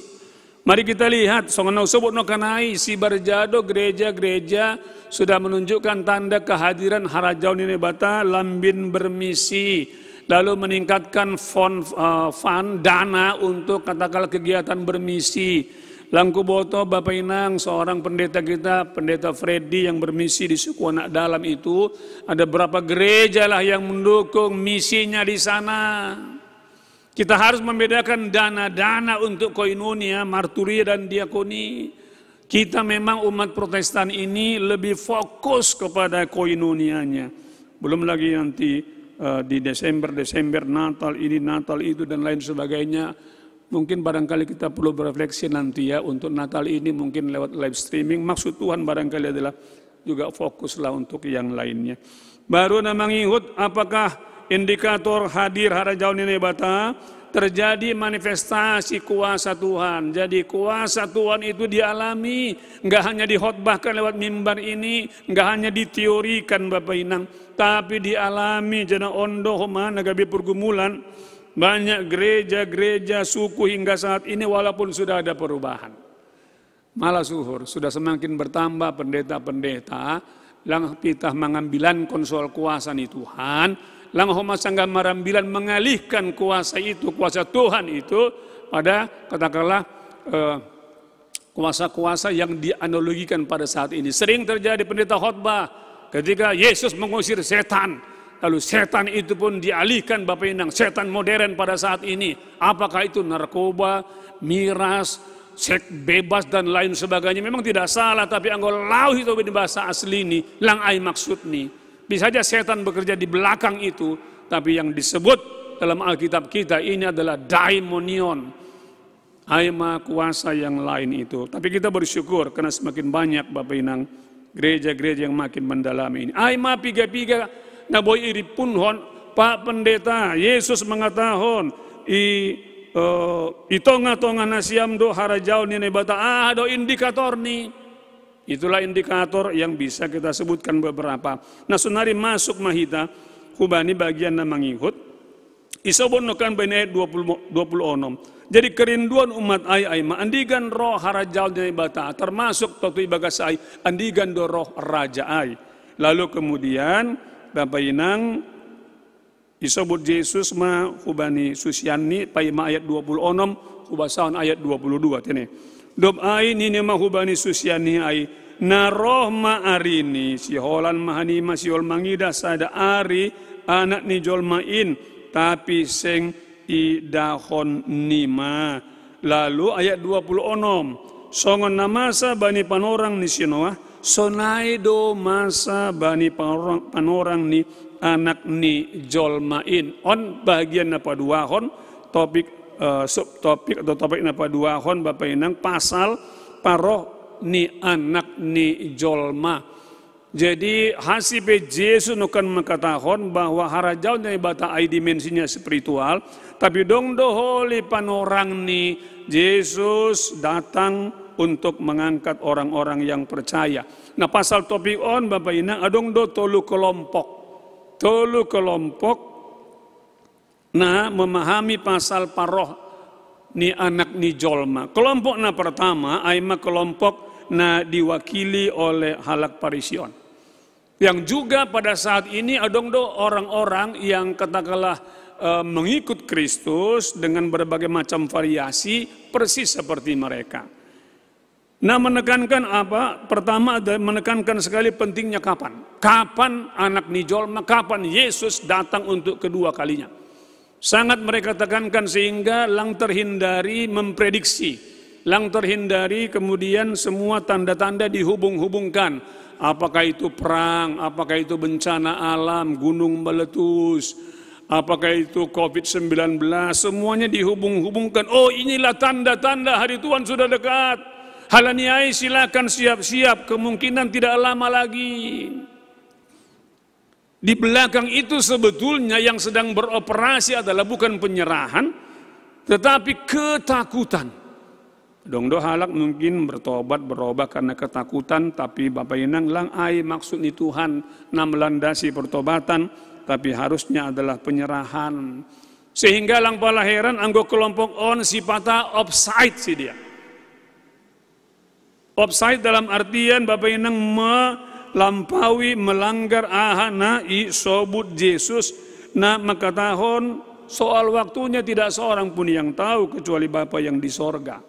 Mari kita lihat, songon na usobut no kanai, si barjado gereja-gereja sudah menunjukkan tanda kehadiran harajaon ni Naibata lambin bermisi, lalu meningkatkan fund, uh, fund dana untuk katakanlah kegiatan bermisi. Langku boto Bapak Inang, seorang pendeta kita, Pendeta Freddy yang bermisi di suku anak dalam itu, ada berapa gereja lah yang mendukung misinya di sana. Kita harus membedakan dana-dana untuk koinonia, marturia, dan diakoni. Kita memang umat Protestan ini lebih fokus kepada koinonianya. Belum lagi nanti uh, di Desember, Desember, Natal ini, Natal itu, dan lain sebagainya. Mungkin barangkali kita perlu berefleksi nanti ya, untuk Natal ini mungkin lewat live streaming. Maksud Tuhan barangkali adalah juga fokuslah untuk yang lainnya. Baru na mangihut apakah indikator hadir harajaon ni Naibata, terjadi manifestasi kuasa Tuhan. Jadi kuasa Tuhan itu dialami, nggak hanya dihotbahkan lewat mimbar ini, nggak hanya diteorikan Bapak Inang, tapi dialami. Jana ondo homa na gabe pergumulan, banyak gereja-gereja suku hingga saat ini walaupun sudah ada perubahan. Malah suhur, sudah semakin bertambah pendeta-pendeta, lang pitah mangambilankon soal kuasa ni Tuhan, lang homa sanggah marambilan mengalihkan kuasa itu, kuasa Tuhan itu pada katakanlah eh, kuasa-kuasa yang dianalogikan pada saat ini. Sering terjadi pendeta khotbah ketika Yesus mengusir setan, lalu setan itu pun dialihkan Bapak Inang, setan modern pada saat ini. Apakah itu narkoba, miras, seks bebas dan lain sebagainya. Memang tidak salah, tapi anggo lauh itu di bahasa asli ini, lang ai maksud ni. Bisa saja setan bekerja di belakang itu, tapi yang disebut dalam Alkitab kita ini adalah daimonion. Ai ma kuasa yang lain itu. Tapi kita bersyukur karena semakin banyak Bapak Inang gereja-gereja yang makin mendalami ini. Ai ma piga-piga na boi iripunhon Pak Pendeta, Yesus mengatakan i uh, i tongah-tongah nasiam do harajaon ni Naibata, ah do indikator ni. Itulah indikator yang bisa kita sebutkan beberapa. Nah, sonari masuk ma hita hubani bagian na mangihut. Isobut no kan bain ayat dua puluh, dua puluh onom. Jadi kerinduan umat ai ai ma andigan roh harajaon ni Naibata, termasuk waktu ibagas ai andigan do roh raja ai. Lalu kemudian Bapak Inang isobut Jesus ma hubani susianni, paima ayat dua puluh onom, hubasahon ayat dua puluh dua tene. Dob ai nini ma hubani susianni ai, na roh ma arini, siholan ma hanima sihol mangidah sada ari Anak ni jolma in, tapi seng idahon nima. Lalu ayat dua puluh onom, songon na masa bani panorang ni si Noah, sonai do masa bani panorang, panorang ni Anak ni jolma in. On bagian na paduahon topik, eh, subtopik atau topik na paduahon Bapak Inang pasal paroh ni Anak ni jolma. Jadi hasi pe Jesus nukan mengatakan bahwa harajaon ni Naibata ai dimensinya spiritual, tapi dong do holi panorang ni Jesus datang untuk mengangkat orang-orang yang percaya. Nah, pasal topik on Bapak Inang adong do tolu kelompok. Tolu kelompok na memahami pasal paroh ni Anak ni jolma. Kelompok na pertama ai ma kelompok na diwakili oleh halak Parisi on. Yang juga pada saat ini adong do orang-orang yang katakanlah eh, mengikut Kristus dengan berbagai macam variasi persis seperti mereka. Nah, menekankan apa? Pertama, menekankan sekali pentingnya kapan. Kapan Anak ni jolma, kapan Yesus datang untuk kedua kalinya. Sangat mereka tekankan sehingga lang terhindari memprediksi, lang terhindari kemudian semua tanda-tanda dihubung-hubungkan. Apakah itu perang, apakah itu bencana alam, gunung meletus, apakah itu covid sembilan belas, semuanya dihubung-hubungkan. Oh, inilah tanda-tanda hari Tuhan sudah dekat. Halaniai silakan siap-siap, kemungkinan tidak lama lagi. Di belakang itu sebetulnya yang sedang beroperasi adalah bukan penyerahan, tetapi ketakutan. Dong do halak mungkin bertobat, berubah karena ketakutan, tapi Bapak Inang lang ai maksud ni Tuhan na melandasi pertobatan, tapi harusnya adalah penyerahan. Sehingga lang pala heran anggo kelompok on sipata offside si dia. Offside dalam artian Bapa Inang melampaui, melanggar aha na isobut Jesus, na makatahon soal waktunya tidak seorang pun yang tahu kecuali Bapa yang di sorga.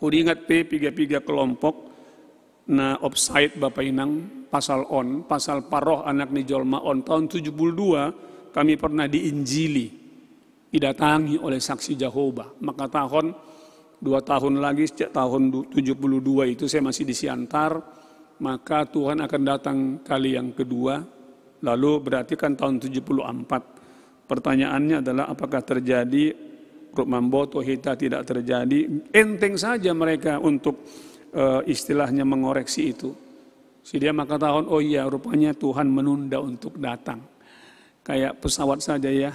Kudingat pe piga-piga kelompok na offside Bapa Inang, pasal on, pasal paroh anak ni jolma on. Tahun tujuh puluh dua kami pernah diinjili, didatangi oleh Saksi Jehovah. Makatahon dua tahun lagi, sejak tahun du-, tujuh puluh dua itu saya masih di Siantar, maka Tuhan akan datang kali yang kedua. Lalu berarti kan tahun tujuh puluh empat. Pertanyaannya adalah apakah terjadi? Ruk mamboto hita tidak terjadi. Enteng saja mereka untuk, eh, istilahnya mengoreksi itu. Si dia makatahon, "Oh iya, rupanya Tuhan menunda untuk datang." Kayak pesawat saja ya.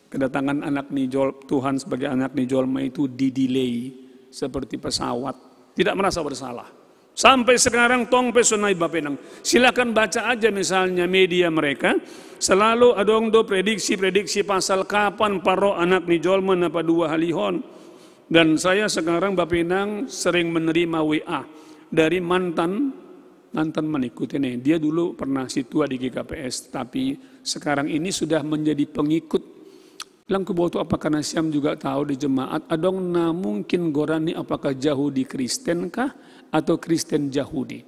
Kedatangan anak ni jol-, Tuhan sebagai anak ni jolma itu di-delay seperti pesawat. Tidak merasa bersalah. Sampai sekarang tong pe sonai Bapa Inang. Silakan baca aja misalnya media mereka. Selalu adong do prediksi-prediksi pasal kapan paroh anak ni jolma na paduahalihon. Dan saya sekarang Bapa Inang sering menerima W A dari mantan, mantan mengikuti nih. Dia dulu pernah situa di G K P S, tapi sekarang ini sudah menjadi pengikut. Lang kuboto apakah na siam juga tahu di jemaat, adong na mungkin goran ni apakah Jahudi Kristen kah atau Kristen Jahudi?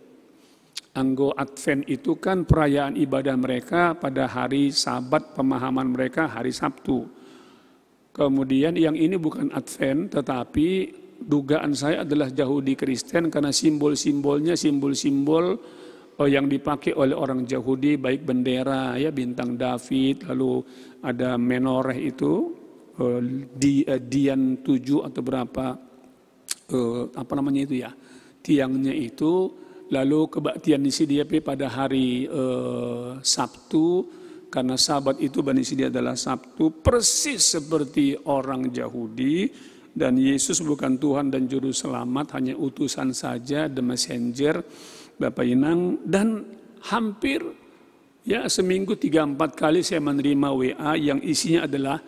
Anggo Advent itu kan perayaan ibadah mereka pada hari Sabat, pemahaman mereka hari Sabtu. Kemudian yang ini bukan Advent, tetapi dugaan saya adalah Jahudi Kristen karena simbol-simbolnya simbol-simbol, eh, yang dipakai oleh orang Jahudi, baik bendera, ya, bintang David, lalu ada menoreh itu, eh, di, eh, dian tujuh atau berapa, eh, apa namanya itu ya, tiangnya itu, lalu kebaktian di si dia pe pada hari, eh, Sabtu, karena Sabat itu bani si dia adalah Sabtu, persis seperti orang Jahudi, dan Yesus bukan Tuhan dan Juru Selamat, hanya utusan saja, the messenger, Bapa Inang, dan hampir, ya, seminggu tiga empat kali saya menerima W A yang isinya adalah,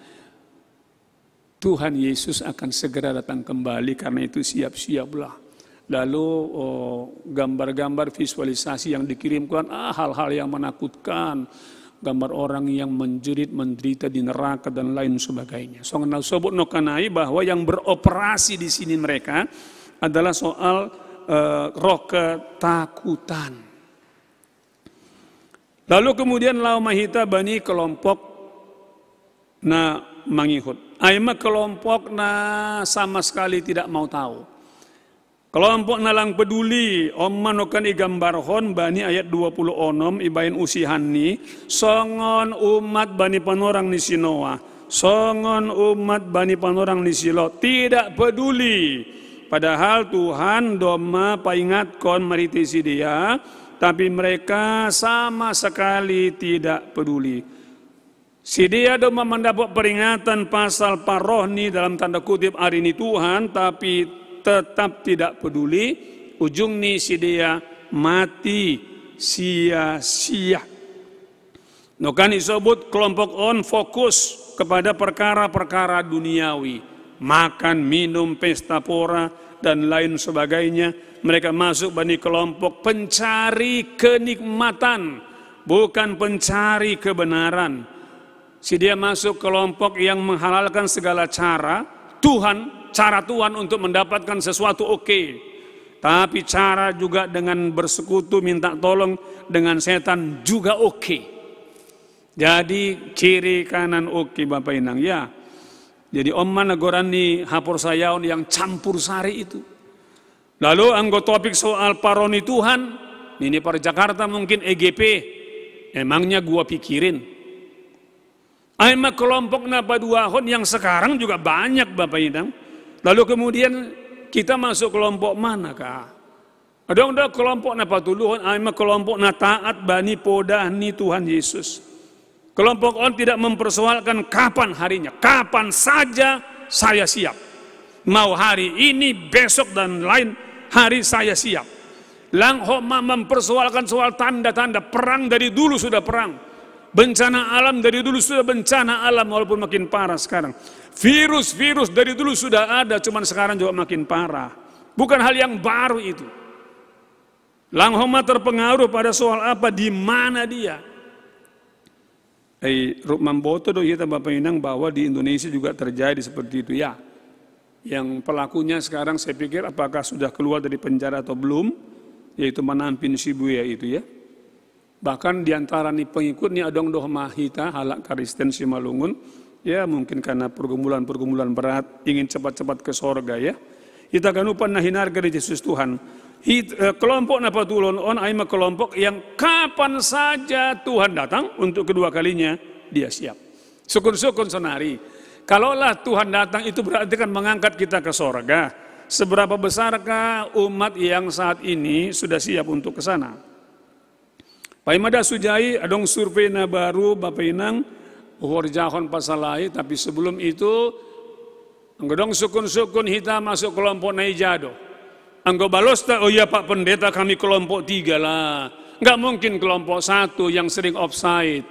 "Tuhan Yesus akan segera datang kembali, karena itu siap-siaplah." Lalu, oh, gambar-gambar visualisasi yang dikirimkan, ah, hal-hal yang menakutkan, gambar orang yang menjerit, menderita di neraka, dan lain sebagainya. Songon na sobut no kanai bahwa yang beroperasi di sini mereka adalah soal, eh, roh ketakutan. Lalu kemudian laho ma hita bani kelompok na mangihut. Ai ma kelompok na sama sekali tidak mau tahu. Kelompok na lang peduli, on ma nangkin igambarhon bani ayat dua puluh onom, ibaen usihanni, songon umat bani panorang ni si Noa, songon umat bani panorang ni si Lot, tidak peduli. Padahal Tuhan domma paingatkon marhite sidea, tapi mereka sama sekali tidak peduli. Sidea domma mandapot peringatan pasal paroh ni, dalam tanda kutip, ari ni Tuhan, tapi tetap tidak peduli, ujungni sidea mati sia-sia. Nangkin isobut kelompok on fokus kepada perkara-perkara duniawi, makan, minum, pesta pora, dan lain sebagainya. Mereka masuk bani kelompok pencari kenikmatan, bukan pencari kebenaran. Sidea masuk kelompok yang menghalalkan segala cara Tuhan, cara Tuhan untuk mendapatkan sesuatu oke. Tapi cara juga dengan bersekutu, minta tolong dengan setan juga oke. Jadi kiri kanan oke, Bapa Inang, ya. Jadi on ma na goran ni haporsayaon yang campur sari itu. Lalu anggo topik soal paroh ni Tuhan, nini par Jakarta mungkin E G P, emangnya gua pikirin. Ai ma kelompok na paduahon yang sekarang juga banyak, Bapa Inang. Lalu kemudian kita masuk kelompok mana kah? Adong do kelompok na patoluhon, ai ma kelompok na taat bani podah ni Tuhan Yesus. Kelompok on tidak mempersoalkan kapan harinya, kapan saja saya siap. Mau hari ini, besok, dan lain hari saya siap. Lang hot ma mempersoalkan soal tanda-tanda perang, dari dulu sudah perang. Bencana alam dari dulu sudah bencana alam, walaupun makin parah sekarang. Virus-virus dari dulu sudah ada, cuman sekarang juga makin parah. Bukan hal yang baru itu. Langhoma terpengaruh pada soal apa, di mana dia. Ai, rup mamboto do hita Bapak Inang bahwa di Indonesia juga terjadi seperti itu ya. Yang pelakunya sekarang saya pikir apakah sudah keluar dari penjara atau belum, yaitu Manampin Shibuya itu ya. Bahkan di antara ni pengikut ni adong do homa hita halak Kristen Simalungun, ya mungkin karena pergumulan-pergumulan berat, ingin cepat-cepat ke sorga ya. Hita ganupan na hinarga di Yesus Tuhan. Hit, eh, kelompok na patulon on ai ma kelompok yang kapan saja Tuhan datang untuk kedua kalinya, dia siap. Sukun-sukun sonari. Kalaulah Tuhan datang itu berarti kan mengangkat kita ke sorga. Seberapa besarkah umat yang saat ini sudah siap untuk ke sana? Pai ma da sujai, adong survei na baru Bapak Inang, huhorjahon pasal ai, tapi sebelum itu, anggo dong sukun-sukun hita masuk kelompok na ija do. Anggo balosta, "Oh iya Pak Pendeta, kami kelompok tiga lah. Nggak mungkin kelompok satu yang sering offside.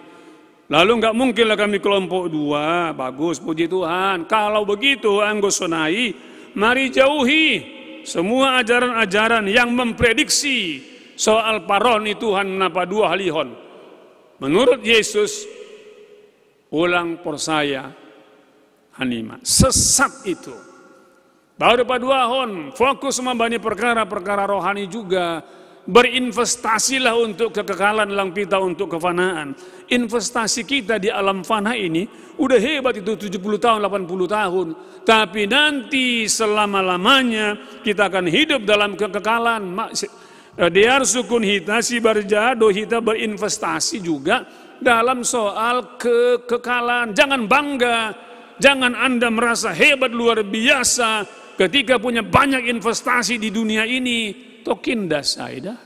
Lalu nggak mungkin lah kami kelompok dua." Bagus, puji Tuhan. Kalau begitu, anggo sonai, mari jauhi semua ajaran-ajaran yang memprediksi soal paroh ni Tuhan na paduahalihon. Menurut Yesus, ulang porsaya hanima. Sesat itu. Baru paduahon, fokus ma bani perkara-perkara rohani juga. Berinvestasilah untuk kekekalan, lang pita untuk kefanaan. Investasi kita di alam fana ini udah hebat itu, tujuh puluh tahun, delapan puluh tahun. Tapi nanti selama-lamanya kita akan hidup dalam kekekalan. Mak-, se-, eh, dear sukun hita, sibarjado hita berinvestasi juga dalam soal kekekalan. Jangan bangga, jangan Anda merasa hebat luar biasa ketika punya banyak investasi di dunia ini. Tokin dasai dah.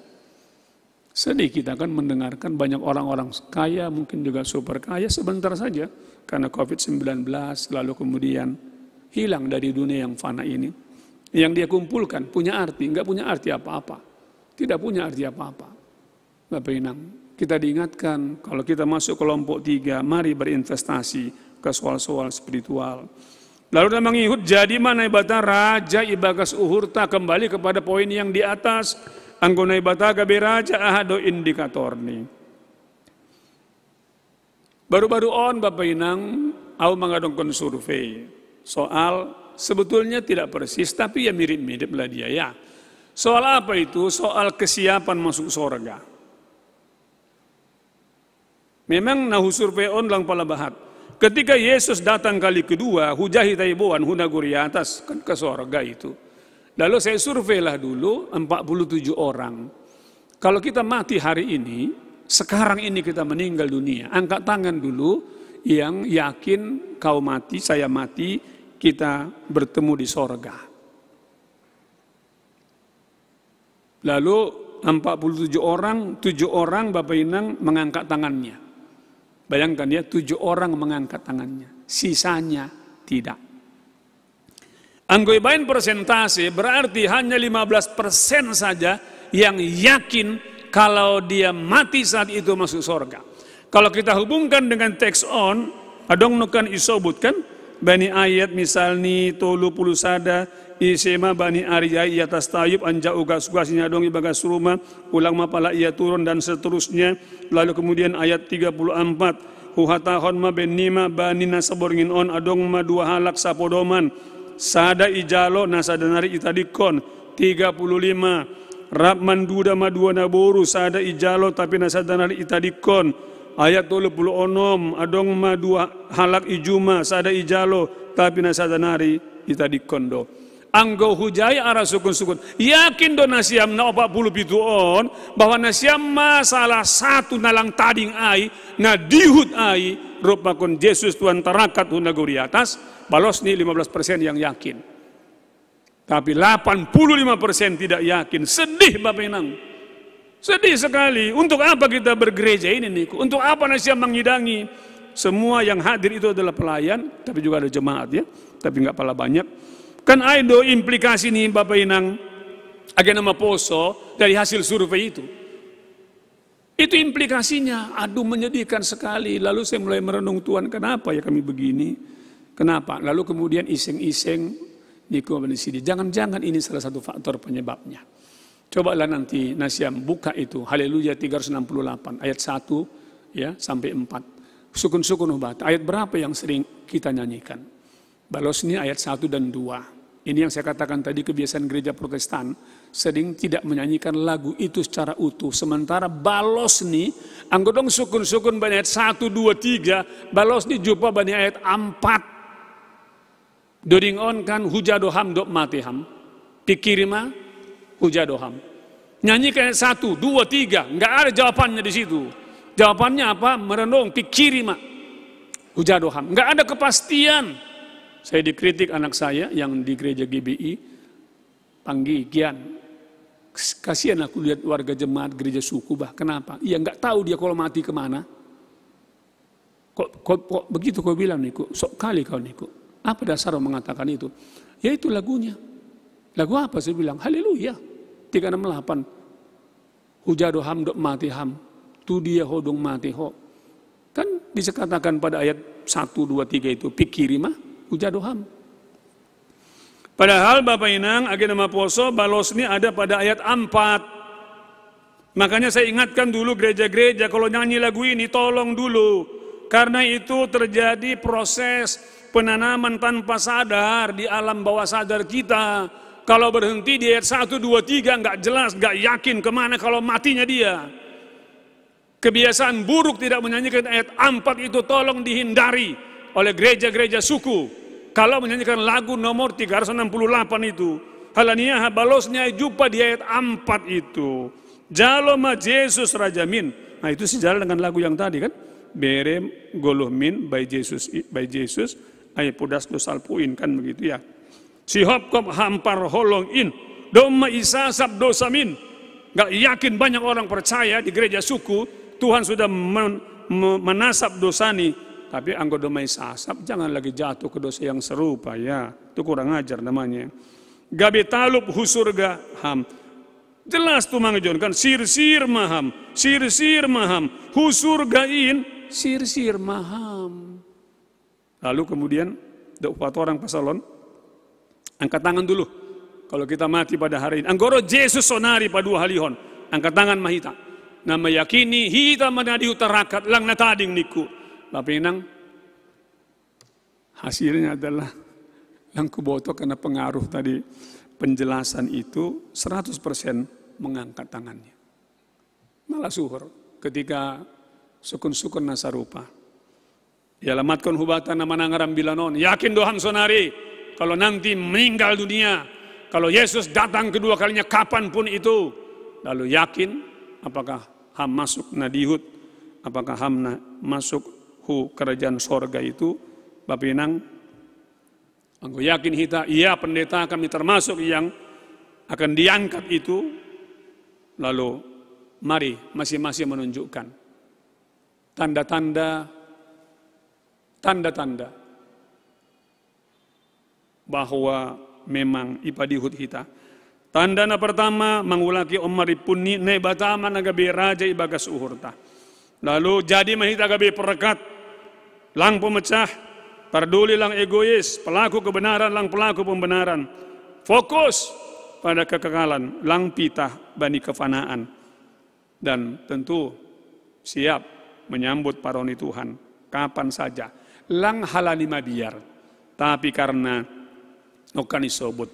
Sedih kita kan mendengarkan banyak orang-orang kaya, mungkin juga super kaya, sebentar saja karena covid sembilan belas, lalu kemudian hilang dari dunia yang fana ini. Yang dia kumpulkan punya arti, nggak punya arti apa-apa. Tidak punya arti apa-apa. Bapak Inang, kita diingatkan, kalau kita masuk kelompok tiga, mari berinvestasi ke soal-soal spiritual. Lalu na mangihut, jadi ma Naibata raja ibagas uhurta, kembali kepada poin yang di atas. Anggo Naibata gabe raja, aha do indikatorni? Baru-baru on, Bapak Inang, au mangadongkon survei. Soal, sebetulnya tidak persis, tapi ya mirip-mirip lah dia ya. Soal apa itu? Soal kesiapan masuk sorga. Memang na husurvei on lang pala bahat. Ketika Yesus datang kali kedua, hujahi taiboan, hu nagori atas, kan ke sorga itu. Lalu saya surveilah dulu empat puluh tujuh orang. Kalau kita mati hari ini, sekarang ini kita meninggal dunia, angkat tangan dulu yang yakin kau mati, saya mati, kita bertemu di sorga. Lalu empat puluh tujuh orang, tujuh orang Bapak Inang mengangkat tangannya. Bayangkan ya, tujuh orang mengangkat tangannya, sisanya tidak. Anggo ibaen persentase, berarti hanya lima belas persen saja yang yakin kalau dia mati saat itu masuk sorga. Kalau kita hubungkan dengan teks on, adong nukan isobutkan, bani ayat misalni tolu puluh sada, ise ma bani ari ai i atas tayub, anjaha ugas-ugasni adong ibagas ruma, ulang ma pala ia turon, dan seterusnya. Lalu kemudian ayat tiga puluh empat, huhatahon ma bennima bani na saborngin on, adong ma dua halak sapodoman, sada ijalo na sada nari itadingkon. Tiga puluh lima, rap manduda ma dua naboru, sada ijalo tapi na sada nari itadingkon. Ayat tolu puluh onom, adong ma dua halak ijuma, sada ijalo tapi na sada nari itadingkon do. Anggo hujai ara sukun-sukun, yakin do nasiam na opat puluh pitu on, bahwa nasiam ma salah satu na lang tading ai, na dihut ai, rupakon Jesus Tuhan tarakat hu nagori atas, balosni lima belas persen yang yakin. Tapi delapan puluh lima persen tidak yakin. Sedih Bapak Inang. Sedih sekali. Untuk apa kita bergereja ini, Niku? Untuk apa nasiam mangidangi? Semua yang hadir itu adalah pelayan, tapi juga ada jemaat ya. Tapi nggak pala banyak. Kan ai do implikasi ni Bapak Inang, age na maposo dari hasil survei itu. Itu implikasinya, aduh menyedihkan sekali. Lalu saya mulai merenung, "Tuhan, kenapa ya kami begini? Kenapa?" Lalu kemudian iseng-iseng, Niku bani sidi. Jangan-jangan ini salah satu faktor penyebabnya. Cobalah nanti nasiam buka itu, Haleluya tiga ratus enam puluh delapan ayat satu ya sampai empat. Sukun-sukun hubata. Ayat berapa yang sering kita nyanyikan? Balos ni ayat satu dan dua. Ini yang saya katakan tadi, kebiasaan gereja Protestan sering tidak menyanyikan lagu itu secara utuh. Sementara balos ni, anggo dong sukun-sukun bani ayat satu, dua, tiga, balos ni jumpa bani ayat empat. Doding on kan hujado ham dok mate ham. Pikiri ma, hujado ham. Nyanyikan ayat satu, dua, tiga. Nggak ada jawabannya di situ. Jawabannya apa? Merenung, pikiri ma. Hujado ham. Nggak ada kepastian. Saya dikritik anak saya yang di gereja G B I. Panggi, Gian. Kasihan aku lihat warga jemaat gereja suku, bah. Kenapa? Iya, nggak tahu dia kalau mati kemana. Kok, kok, kok begitu kau bilang, Niku? Sok kali kau, Niku. Apa dasar mengatakan itu? Ya, itu lagunya. Lagu apa, saya bilang? Haleluya. Tiga enam delapan. Hujado ham dok mate ham. Tu dia ho dong mate ho. Kan bisa katakan pada ayat satu, dua, tiga itu, pikiri ma, hujado ham. Padahal Bapak Inang, age na maposo, balos ni ada pada ayat empat. Makanya saya ingatkan dulu gereja-gereja, kalau nyanyi lagu ini, tolong dulu. Karena itu terjadi proses penanaman tanpa sadar di alam bawah sadar kita. Kalau berhenti di ayat satu, dua, tiga, nggak jelas, nggak yakin kemana kalau matinya dia. Kebiasaan buruk tidak menyanyikan ayat empat itu tolong dihindari oleh gereja-gereja suku. Kalau menyanyikan lagu nomor tiga ratus enam puluh delapan itu, Halania habalos ni jumpa di ayat empat itu. Jalo ma Jesus Raja min. Nah, itu sejalan dengan lagu yang tadi kan. Bere goluh min by Jesus, by Jesus, ai pudas do salpu in kan begitu ya. Sihopkop ham parholong in, domma isasap dosa min. Gak yakin banyak orang percaya di gereja suku, Tuhan sudah men, me, menasap dosa ni. Tapi anggo domma isasap, jangan lagi jatuh ke dosa yang serupa ya. Itu kurang ajar namanya. Gabe talup hu surga ham. Jelas tu mangijon kan, sir-sir maham, sir-sir maham, hu surga in, sir-sir maham. Lalu kemudian, dok patorang pasalon, angkat tangan dulu. Kalau kita mati pada hari ini, anggoro Jesus sonari pa dua halihon, angkat tangan ma hita. Na meyakini hita ma na di huta rakat, lang na tading niku. Bapak Inang, hasilnya adalah lang kuboto karena pengaruh tadi penjelasan itu seratus persen mengangkat tangannya. Malah suhur ketika sukun-sukun na sarupa. Ia lamatkon hubata na manangaram bilanon. Yakin doham sonari, kalau nanti meninggal dunia, kalau Yesus datang kedua kalinya kapanpun itu, lalu yakin apakah ham masuk na dihut, apakah ham na masuk hu kerajaan sorga itu, Bapak Inang, anggo yakin hita, ia pendeta kami termasuk yang akan diangkat itu, lalu mari masing-masing menunjukkan tanda-tanda, tanda-tanda bahwa memang ipadihut hita. Tanda na pertama, mangulaki on maripun ni Naibata ma na gabe raja ibagas uhurta. Lalu jadi ma hita gabe perekat, lang pemecah, parduli lang egois, pelaku kebenaran lang pelaku pembenaran. Fokus pada kekekalan, lang pitah bani kefanaan. Dan tentu siap menyambut paroni Tuhan kapan saja. Lang halani mabiar, tapi karena okani sobut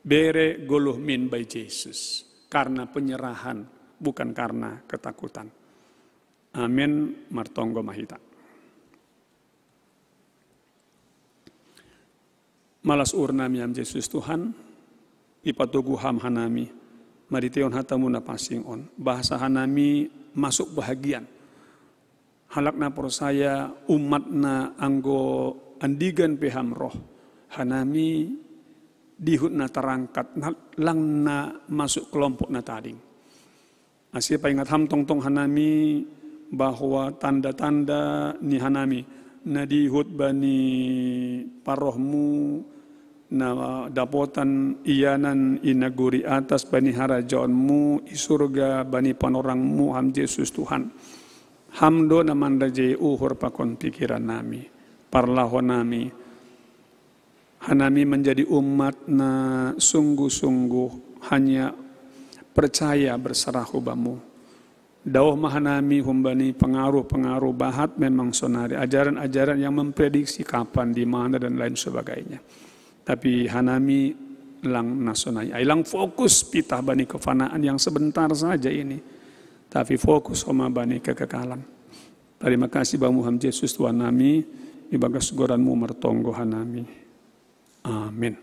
bere goluh min by Jesus, karena penyerahan, bukan karena ketakutan. Amin. Martonggo ma hita. Malas uhur nami am Jesus Tuhan, ipatogu ham hanami, mariteon hatamu na pansing on, bahasa hanami masuk bahagian. Halak na porsaya umat na anggo andigan pe ham roh, hanami dihut na tarangkat, lang na masuk kelompok na tading. Asi paingat ham tongtong hanami bahwa tanda-tanda ni hanami na dihut bani parohmu, na dapotan ianan i nagori atas bani harajaonmu i surga bani panorangmu ham Jesus Tuhan. Ham do na manrajai uhur pakon pikiran nami, parlaho nami, Hanami menjadi umat na sungguh-sungguh hanya percaya berserah hu Bamu. Dauh ma hanami humbani pengaruh-pengaruh bahat memang sonari, ajaran-ajaran yang memprediksi kapan, di mana, dan lain sebagainya. Tapi hanami lang na sonai. Ai lang fokus pitah bani kefanaan yang sebentar saja ini. Tapi fokus homa bani kekekalan. Tarima kasih Bamu ham Yesus Tuhan nami, ibagas goran-Mu martonggo hanami. Amin.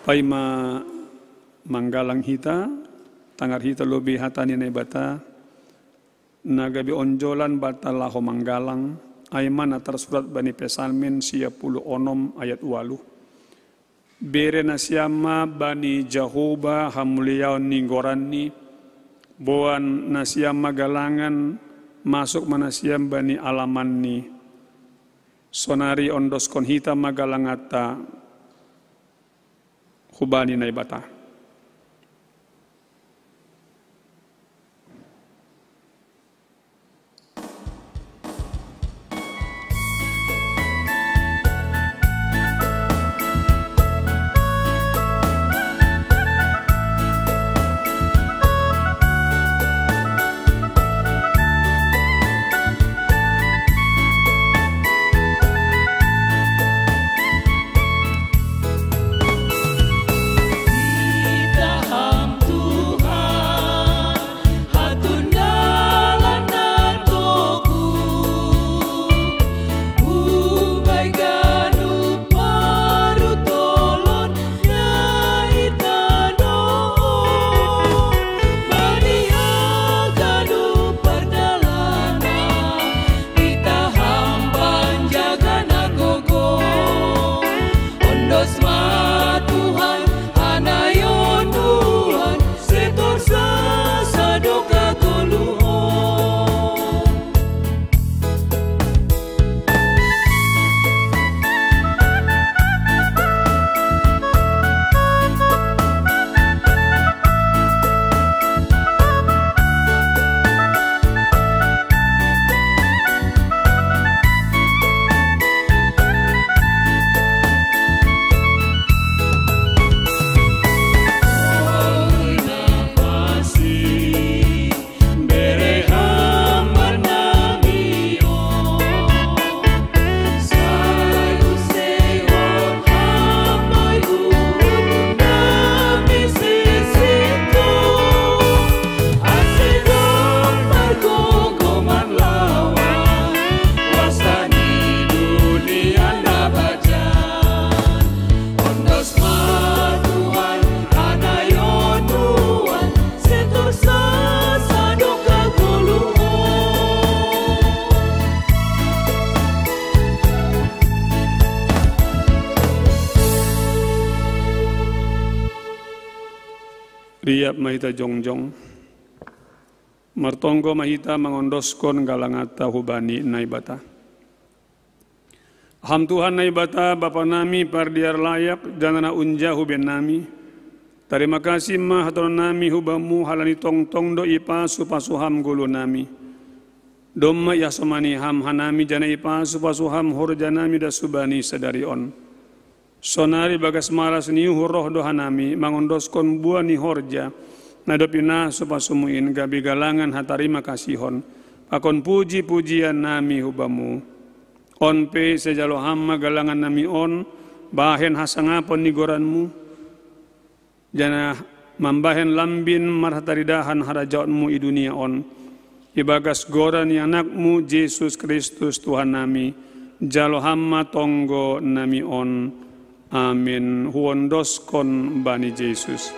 Paima manggalang hita, tangar hita lobei hata ni Naibata, na gabe onjolan banta laho manggalang, ai ma na tarsurat bani Psalmen sia puluh onom ayat ualuh. Bere nasiam ma bani Jahowa hamuliaon ni goranni, boan nasiam ma galangan, masuk ma nasiam bani alamanni. Sonari ondoskon hita ma galanganta hubani Naibata. Riap ma hita jongjong. Martonggo ma hita mangondoskon galanganta hubani Naibata. Ham Tuhan Naibata, Bapa nami pardiar layak, janah na unjahu be nami. Tarima kasih ma hatonon nami hu Bamu halani tongtong do ipasu-pasu Ham goluh nami. Domma ihasomani Ham hanami janah ipasu-pasu Ham horja nami das hubani sadari on. Sonari bagas malas ni uhur roh do hanami mangondoskon buah ni horja, na dob ipasu-pasu-Mu in gabe galangan hatarima kasihon, pakon puji-pujian nami hu Bamu. On pe sai jalo Ham ma galangan nami on, bahen hasangapon ni goran-Mu, janah mambahen lambin marhataridahan harajaon-Mu i dunia on. Ibagas goran ni Anak-Mu Jesus Kristus Tuhan nami, jalo Ham ma tonggo nami on. Amin. Huondoskon bani Jesus.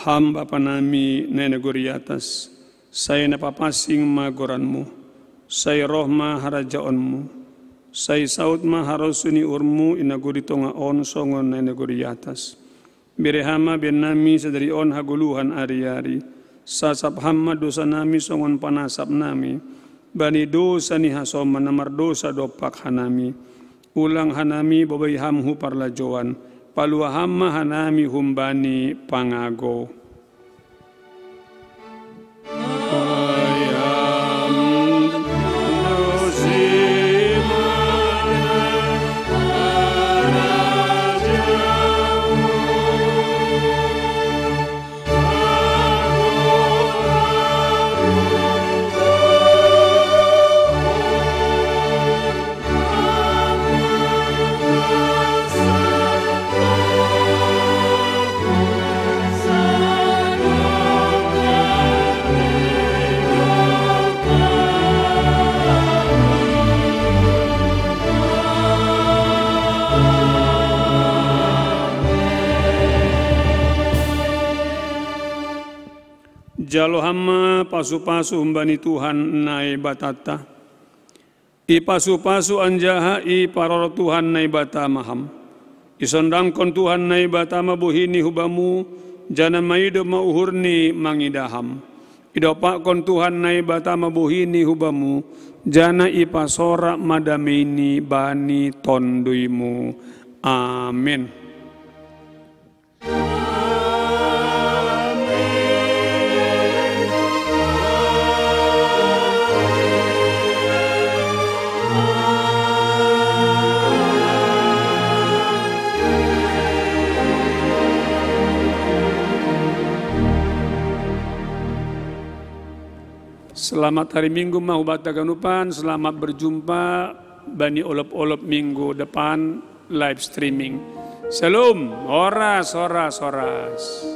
Ham Bapa nami na i nagori atas, sai na papansing ma goranmu, sai roh ma harajaonmu, sai saut ma harosu ni uhurmu i nagori tonga on songon na i nagori atas. Bere Ham ma baen nami sadari on hagoluhan ari-ari, sasap Ham ma dosa nami songon panasap nami bani dosa ni hasoman na mardosa dompak hanami. Ulang hanami bobai Ham hu parlajouan, palua Ham ma hanami humbani pangago. Jalo Ham ma pasu-pasu humbani Tuhan Naibatanta. Ipasu-pasu anjaha iparoro Tuhan Naibata ma Ham. Isondangkon Tuhan Naibata ma bohini hu Bamu, janah maido ma uhurni mangidah Ham. Idompakkon Tuhan Naibata ma bohini hu Bamu, janah ipasora ma dameini bani tonduimu. Amin. Selamat hari Minggu ma hubanta ganupan, selamat berjumpa bani olop-olop minggu depan live streaming. Shalom, horas, horas, horas.